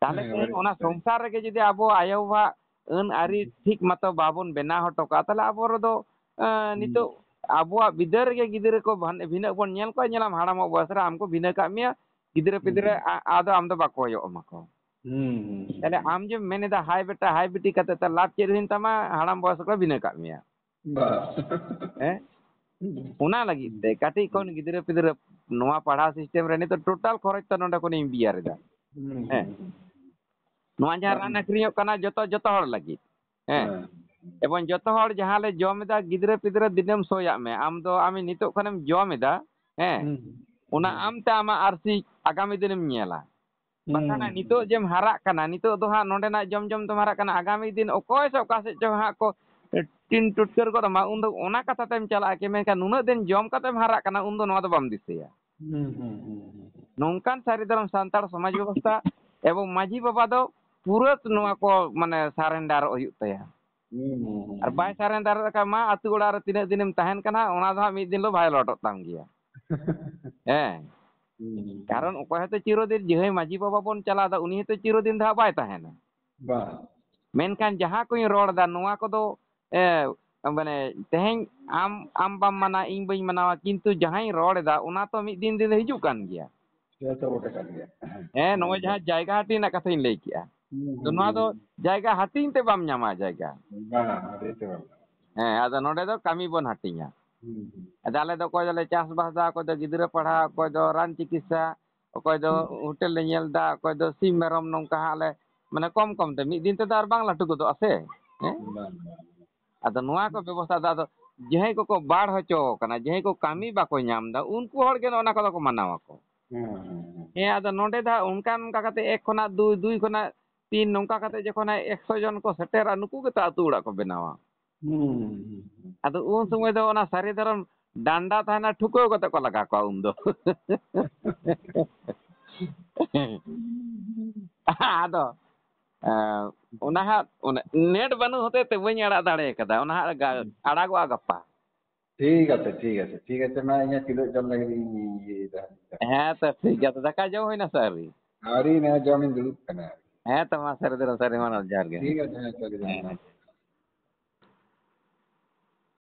ᱛᱟᱦᱞᱮ ᱦᱮᱸ, ᱛᱮᱦᱮᱧ ᱮᱠᱵᱟᱨᱮ᱾ ᱚᱱᱟ ᱥᱚᱝᱥᱟᱨ ᱨᱮᱜᱮ ᱡᱩᱫᱤ ᱟᱵᱚ ᱟᱭᱳ ᱵᱟᱵᱟᱣᱟᱜ ᱟᱹᱱ ᱟᱹᱨᱤ ᱦᱩᱸ᱾ ᱴᱷᱤᱠ ᱢᱚᱛᱚ ᱵᱟᱵᱚᱱ ᱵᱮᱱᱟᱣ ᱦᱚᱴᱚ ᱠᱟᱜᱼᱟ, ᱛᱟᱦᱞᱮ ᱟᱵᱚ ᱨᱮᱫᱚ, ᱮᱸ, ᱦᱩᱸ᱾ ᱱᱤᱛᱚᱜ ᱟᱵᱚᱣᱟᱜ ᱵᱤᱫᱟᱹᱞ ᱨᱮᱜᱮ ᱜᱤᱫᱽᱨᱟᱹ ᱠᱚ ᱵᱷᱟᱱ-, ᱵᱷᱤᱱᱟᱹᱜ ᱵᱚᱱ ᱧᱮᱞ ᱠᱚᱣᱟ, ᱧᱮᱞᱟᱢ ᱦᱟᱲᱟᱢᱚᱜ ᱵᱚᱭᱚᱥ ᱨᱮ ᱟᱢ ᱠᱚ ᱵᱷᱤᱱᱟᱹ ᱠᱟᱜ ᱢᱮᱭᱟ, ᱜᱤᱫᱽᱨᱟᱹ ᱦᱩᱸ᱾ ᱯᱤᱫᱽᱨᱟᱹ ᱟ-, ᱟᱫᱚ ᱟᱢ ᱫᱚ ᱵᱟᱠᱚ ᱦᱚᱭᱚᱜ ᱟᱢᱟ ᱠᱚ᱾ ᱦᱩᱸ, ᱦᱩᱸ, ᱦᱩᱸ, ᱛᱟᱦᱞᱮ ᱦᱩᱸ᱾ ᱟᱢ ᱡᱮᱢ ᱢᱮᱱ ᱮᱫᱟ, "ᱦᱟᱭ ᱵᱮᱴᱟ, ᱦᱟᱭ ᱵᱤᱴᱤ" ᱠᱟᱛᱮ, ᱛᱟᱦᱞᱮ ᱞᱟᱵᱷ ᱪᱮᱫ ᱦᱩᱭᱮᱱ ᱛᱟᱢᱟ? ᱦᱟᱲᱟᱢ ᱵᱚᱭᱚᱥ ᱨᱮᱠᱚ ᱵᱷᱤᱱᱟᱹ ᱠᱟᱜ ᱢᱮᱭᱟ᱾ ᱵᱟᱥ᱾ ᱦᱮᱸ? ᱚᱱᱟ ᱞᱟᱹᱜᱤᱫ ᱛᱮ ᱠᱟᱹᱴᱤᱡ ᱠᱷᱚᱱ ᱦᱩᱸ᱾ ᱜᱤᱫᱽᱨᱟᱹ ᱯᱤᱫᱽᱨᱟᱹ ᱱᱚᱣᱟ ᱯᱟᱲᱦᱟᱣ system ᱨᱮ ᱱᱤᱛᱚᱜ total ᱠᱷᱚᱨᱚᱪ ᱛᱚ ᱱᱚᱸᱰᱮ ᱠᱷᱚᱱᱤᱧ bear ᱮᱫᱟ᱾ ᱦᱩᱸ, ᱦᱮᱸ? ᱦᱩᱸ, ᱦᱩᱸ᱾ ᱱᱚᱣᱟ ᱡᱟᱦᱟᱸ ᱦᱮᱸ᱾ ᱨᱟᱱ ᱟᱹᱠᱷᱨᱤᱧᱚᱜ ᱠᱟᱱᱟ ᱡᱚᱛᱚ, ᱡᱚᱛᱚ ᱦᱚᱲ ᱞᱟᱹᱜᱤᱫ᱾ ᱦᱮᱸ? ᱦᱮᱸ᱾ ᱮᱵᱚᱝ ᱡᱚᱛᱚ ᱦᱚᱲ ᱡᱟᱦᱟᱸ ᱞᱮ ᱡᱚᱢ ᱮᱫᱟ, ᱜᱤᱫᱽᱨᱟᱹ ᱯᱤᱫᱽᱨᱟᱹ ᱫᱤᱱᱮᱢ ᱥᱚᱭᱟᱜ ᱢᱮ᱾ ᱟᱢ ᱫᱚ, ᱟᱢ ᱱᱤᱛᱚᱜ ᱠᱷᱚᱱᱮᱢ ᱡᱚᱢ ᱮᱫᱟ, ᱦᱮᱸ? ᱦᱩᱸ, ᱦᱩᱸ, ᱚᱱᱟ ᱦᱩᱸ᱾ ᱟᱢ ᱛᱮ ᱟᱢᱟᱜ ᱟᱨᱥᱤ ᱟᱜᱟᱢᱤ ᱫᱤᱱᱮᱢ ᱧᱮᱞᱟ᱾ ᱵᱟᱠᱷᱟᱱ ᱦᱩᱸ, ᱱᱤᱛᱚᱜ ᱦᱩᱸ᱾ ᱡᱮᱢ ᱦᱟᱨᱟᱜ ᱠᱟᱱᱟ, ᱱᱤᱛᱚᱜ ᱫᱚ ᱦᱟᱸᱜ ᱱᱚᱸᱰᱮᱱᱟᱜ ᱡᱚᱢ ᱡᱚᱢ ᱛᱮᱢ ᱦᱟᱨᱟᱜ ᱠᱟᱱᱟ, ᱟᱜᱟᱢᱤ ᱫᱤᱱ ᱚᱠᱚᱭ ᱥᱮ ᱚᱠᱟ ᱥᱮᱫ ᱪᱚ ᱦᱟᱸᱜ ᱠᱚ ᱴᱤᱱ ᱴᱩᱴᱠᱟᱹᱨ ᱜᱚᱫ ᱟᱢᱟ, ᱩᱱᱫᱚ ᱚᱱᱟ ᱠᱟᱛᱷᱟ ᱛᱮᱢ ᱪᱟᱞᱟᱜᱼᱟ ᱠᱤ? ᱢᱮᱱᱠᱷᱟᱱ ᱱᱩᱱᱟᱹᱜ ᱫᱤᱱ ᱡᱚᱢ ᱠᱟᱛᱮᱢ ᱦᱟᱨᱟᱜ ᱠᱟᱱᱟ, ᱩᱱᱫᱚ ᱱᱚᱣᱟ ᱫᱚ ᱵᱟᱢ ᱫᱤᱥᱟᱹᱭᱟ᱾ ᱦᱩᱸ, ᱦᱩᱸ, ᱦᱩᱸ, ᱦᱩᱸ᱾ ᱱᱚᱝᱠᱟᱱ ᱥᱟᱹᱨᱤ ᱫᱷᱚᱨᱚᱢ ᱥᱟᱱᱛᱟᱲ ᱥᱚᱢᱟᱡᱽ ᱵᱮᱵᱚᱥᱛᱷᱟ ᱮᱵᱚᱝ ᱢᱟᱹᱡᱷᱤ ᱵᱟᱵᱟ ᱫᱚ ᱯᱩᱨᱟᱹ ᱱᱚᱣᱟ ᱠᱚ ᱢᱟᱱᱮ surrender ᱚᱜ ᱦᱩᱭᱩᱜ ᱛᱟᱭᱟ᱾ ᱦᱩᱸ, ᱦᱩᱸ, ᱦᱩᱸ, ᱟᱨ ᱵᱟᱭ ᱦᱩᱸ᱾ Surrender ᱞᱮᱠᱷᱟᱱ ᱢᱟ ᱟᱹᱛᱩ ᱚᱲᱟᱜ ᱨᱮ ᱛᱤᱱᱟᱹᱜ ᱫᱤᱱᱮᱢ ᱛᱟᱦᱮᱱ ᱠᱟᱱᱟ, ᱚᱱᱟ ᱫᱚ ᱦᱟᱸᱜ ᱢᱤᱫ ᱫᱤᱱ ᱦᱤᱞᱳᱜ violate ᱚᱜ ᱛᱟᱢ ᱜᱮᱭᱟ᱾ ᱦᱮᱸ᱾ ᱦᱩᱸ, ᱦᱩᱸ, ᱠᱟᱨᱚᱱ ᱦᱩᱸ᱾ ᱚᱠᱚᱭ ᱦᱚᱸᱛᱚ ᱪᱤᱨᱚᱫᱤᱱ, ᱡᱟᱦᱟᱸᱭ ᱢᱟᱹᱡᱷᱤ ᱵᱟᱵᱟ ᱵᱚᱱ ᱪᱟᱞᱟᱣ ᱮᱫᱟ, ᱩᱱᱤ ᱦᱚᱸᱛᱚ ᱪᱤᱨᱚᱫᱤᱱ ᱫᱚ ᱦᱟᱸᱜ ᱵᱟᱭ ᱛᱟᱦᱮᱱᱟ᱾ ᱵᱟᱝ᱾ ᱢᱮᱱᱠᱷᱟᱱ ᱡᱟᱦᱟᱸ ᱠᱚᱧ ᱨᱚᱲ ᱮᱫᱟ, ᱱᱚᱣᱟ ᱠᱚᱫᱚ, ᱮ, ᱢᱟᱱᱮ, ᱛᱮᱦᱮᱧ ᱟᱢ, ᱟᱢ ᱵᱟᱢ ᱢᱟᱱᱟᱣᱟ, ᱤᱧ ᱵᱟᱹᱧ ᱢᱟᱱᱟᱣᱟ, ᱠᱤᱱᱛᱩ ᱡᱟᱦᱟᱸᱧ ᱨᱚᱲ ᱮᱫᱟ, ᱚᱱᱟ ᱛᱚ ᱢᱤᱫ ᱫᱤᱱ, ᱫᱤᱱ ᱫᱚ ᱦᱤᱡᱩᱜ ᱠᱟᱱ ᱜᱮᱭᱟ᱾ ᱥᱮ ᱛᱚ ᱵᱚᱴᱮ ᱠᱟᱱ ᱜᱮᱭᱟ᱾ ᱦᱮᱸ, ᱱᱚᱜᱼᱚᱭ ᱦᱮᱸ, ᱡᱟᱦᱟᱸ ᱡᱟᱭᱜᱟ ᱦᱟᱹᱴᱤᱧ ᱨᱮᱱᱟᱜ ᱠᱟᱛᱷᱟᱧ ᱞᱟᱹᱭ ᱠᱮᱜᱼᱟ, ᱦᱩᱸ, ᱛᱚ ᱦᱩᱸ, ᱱᱚᱣᱟ ᱫᱚ ᱦᱩᱸ᱾ ᱡᱟᱭᱜᱟ ᱦᱟᱹᱴᱤᱧ ᱛᱮ ᱵᱟᱢ ᱧᱟᱢᱟ ᱡᱟᱭᱜᱟ᱾ ᱵᱟᱝ, ᱦᱟᱹᱴᱤᱧ ᱛᱮ ᱵᱟᱢ ᱧᱟᱢᱟ᱾ ᱦᱮᱸ, ᱟᱫᱚ ᱱᱚᱰᱮ ᱫᱚ ᱠᱟᱹᱢᱤ ᱵᱚᱱ ᱦᱟᱹᱴᱤᱧᱟ᱾ ᱦᱩᱸ, ᱦᱩᱸ᱾ ᱟᱫᱚ ᱟᱞᱮ ᱫᱚ ᱚᱠᱚᱭ ᱫᱚᱞᱮ ᱪᱟᱥᱵᱟᱥ ᱮᱫᱟ, ᱚᱠᱚᱭ ᱫᱚ ᱜᱤᱫᱽᱨᱟᱹ ᱯᱟᱲᱦᱟᱣ, ᱚᱠᱚᱭ ᱫᱚ ᱨᱟᱱ ᱪᱤᱠᱤᱛᱥᱟ, ᱚᱠᱚᱭ ᱫᱚ ᱦᱩᱸ᱾ ᱦᱳᱴᱮᱞ ᱞᱮ ᱧᱮᱞ ᱮᱫᱟ, ᱚᱠᱚᱭ ᱫᱚ ᱥᱤᱢ ᱢᱮᱨᱚᱢ, ᱱᱚᱝᱠᱟ ᱦᱟᱸᱜ ᱞᱮ, ᱢᱟᱱᱮ, ᱠᱚᱢ ᱠᱚᱢ ᱛᱮ, ᱢᱤᱫ ᱫᱤᱱ ᱛᱮᱫᱚ ᱟᱨ ᱵᱟᱝ ᱞᱟᱹᱴᱩ ᱜᱚᱫᱚᱜᱼᱟ ᱥᱮ᱾ ᱦᱮᱸ? ᱵᱟᱝ, ᱵᱟᱝ᱾ ᱟᱫᱚ ᱱᱚᱣᱟ ᱠᱚ ᱵᱮᱵᱚᱥᱛᱷᱟ ᱫᱚ, ᱟᱫᱚ ᱡᱟᱦᱟᱸᱭ ᱠᱚᱠᱚ ᱵᱟᱲ ᱦᱚᱪᱚ ᱠᱟᱱᱟ, ᱡᱟᱦᱟᱸᱭ ᱠᱚ ᱠᱟᱹᱢᱤ ᱵᱟᱠᱚ ᱧᱟᱢ ᱮᱫᱟ, ᱩᱱᱠᱩ ᱦᱚᱲ ᱜᱮ ᱱᱚᱜᱼᱚ ᱱᱟ ᱠᱚᱫᱚ ᱠᱚ ᱢᱟᱱᱟᱣ ᱟᱠᱚ᱾ ᱦᱮᱸ, ᱟᱫᱚ ᱱᱚᱰᱮ ᱫᱚ ᱦᱟᱸᱜ ᱚᱱᱠᱟ ᱚᱱᱠᱟ ᱠᱟᱛᱮ ᱮᱠ ᱠᱷᱚᱱᱟᱜ ᱫᱩᱭ, ᱫᱩᱭ ᱠᱷᱚᱱᱟᱜ ᱛᱤᱱ, ᱱᱚᱝᱠᱟ ᱠᱟᱛᱮ ᱡᱚᱠᱷᱚᱱ ᱦᱟᱸᱜ ᱮᱠᱥᱚ ᱡᱚᱱ ᱠᱚ ᱥᱮᱴᱮᱨᱟ, ᱱᱩᱠᱩ ᱜᱮᱛᱚ ᱟᱹᱛᱩ ᱚᱲᱟᱜ ᱠᱚ ᱵᱮᱱᱟᱣᱟ᱾ ᱦᱩᱸ, ᱦᱩᱸ, ᱦᱩᱸ᱾ ᱟᱫᱚ ᱩᱱ ᱥᱚᱢᱚᱭ ᱫᱚ ᱚᱱᱟ ᱥᱟᱹᱨᱤ ᱫᱷᱚᱨᱚᱢ ᱰᱟᱱᱰᱟ ᱛᱟᱦᱮᱱᱟ, ᱴᱷᱩᱠᱟᱹᱣ ᱠᱟᱛᱮ ᱠᱚ ᱞᱟᱜᱟ ᱠᱚᱣᱟ ᱩᱱ ᱫᱚ᱾ ᱟᱫᱚ, ᱮᱸ, ᱚᱱᱟ ᱦᱟᱸᱜ, ᱚᱱᱟ ᱱᱮᱴ ᱵᱟᱹᱱᱩᱜ ᱦᱚᱛᱮ ᱛᱮ ᱵᱟᱹᱧ ᱟᱲᱟᱜ ᱫᱟᱲᱮ ᱠᱟᱫᱟ᱾ ᱚᱱᱟ ᱦᱟᱸᱜ ᱜᱟ-, ᱟᱲᱟᱜᱚᱜᱼᱟ ᱜᱟᱯᱟ᱾ ᱴᱷᱤᱠ ᱟᱪᱷᱮ, ᱴᱷᱤᱠ ᱟᱪᱷᱮ, ᱴᱷᱤᱠ ᱟᱪᱷᱮ᱾ ᱢᱟ ᱤᱧᱟᱹᱜ ᱠᱤᱫᱩᱵ ᱡᱚᱢ ᱞᱟᱹᱜᱤᱫ ᱤᱧ ᱤᱭᱟᱹᱭᱮᱫᱟ᱾ ᱦᱮᱸ ᱛᱚ, ᱴᱷᱤᱠ ᱜᱮᱭᱟ᱾ ᱛᱚ, ᱫᱟᱠᱟ ᱡᱚᱢ ᱦᱩᱭᱱᱟ ᱥᱮ ᱟᱹᱣᱨᱤ? ᱟᱹᱣᱨᱤ, ᱱᱮ ᱡᱚᱢ ᱤᱧ ᱫᱩᱲᱩᱵ ᱠᱟᱱᱟ᱾ ᱦᱮᱸ ᱛᱚ, ᱢᱟ ᱥᱟᱹᱨᱤ ᱫᱷᱚᱨᱚᱢ ᱥᱟᱹᱨᱤ ᱢᱟᱱᱟᱣ ᱡᱚᱦᱟᱨ ᱜᱮ᱾ ᱴᱷᱤᱠ ᱟᱪᱷᱮ, ᱦᱮᱸ, ᱥᱟᱹᱨᱤ ᱫᱷᱚᱨᱚᱢ᱾ ᱦᱮᱸ᱾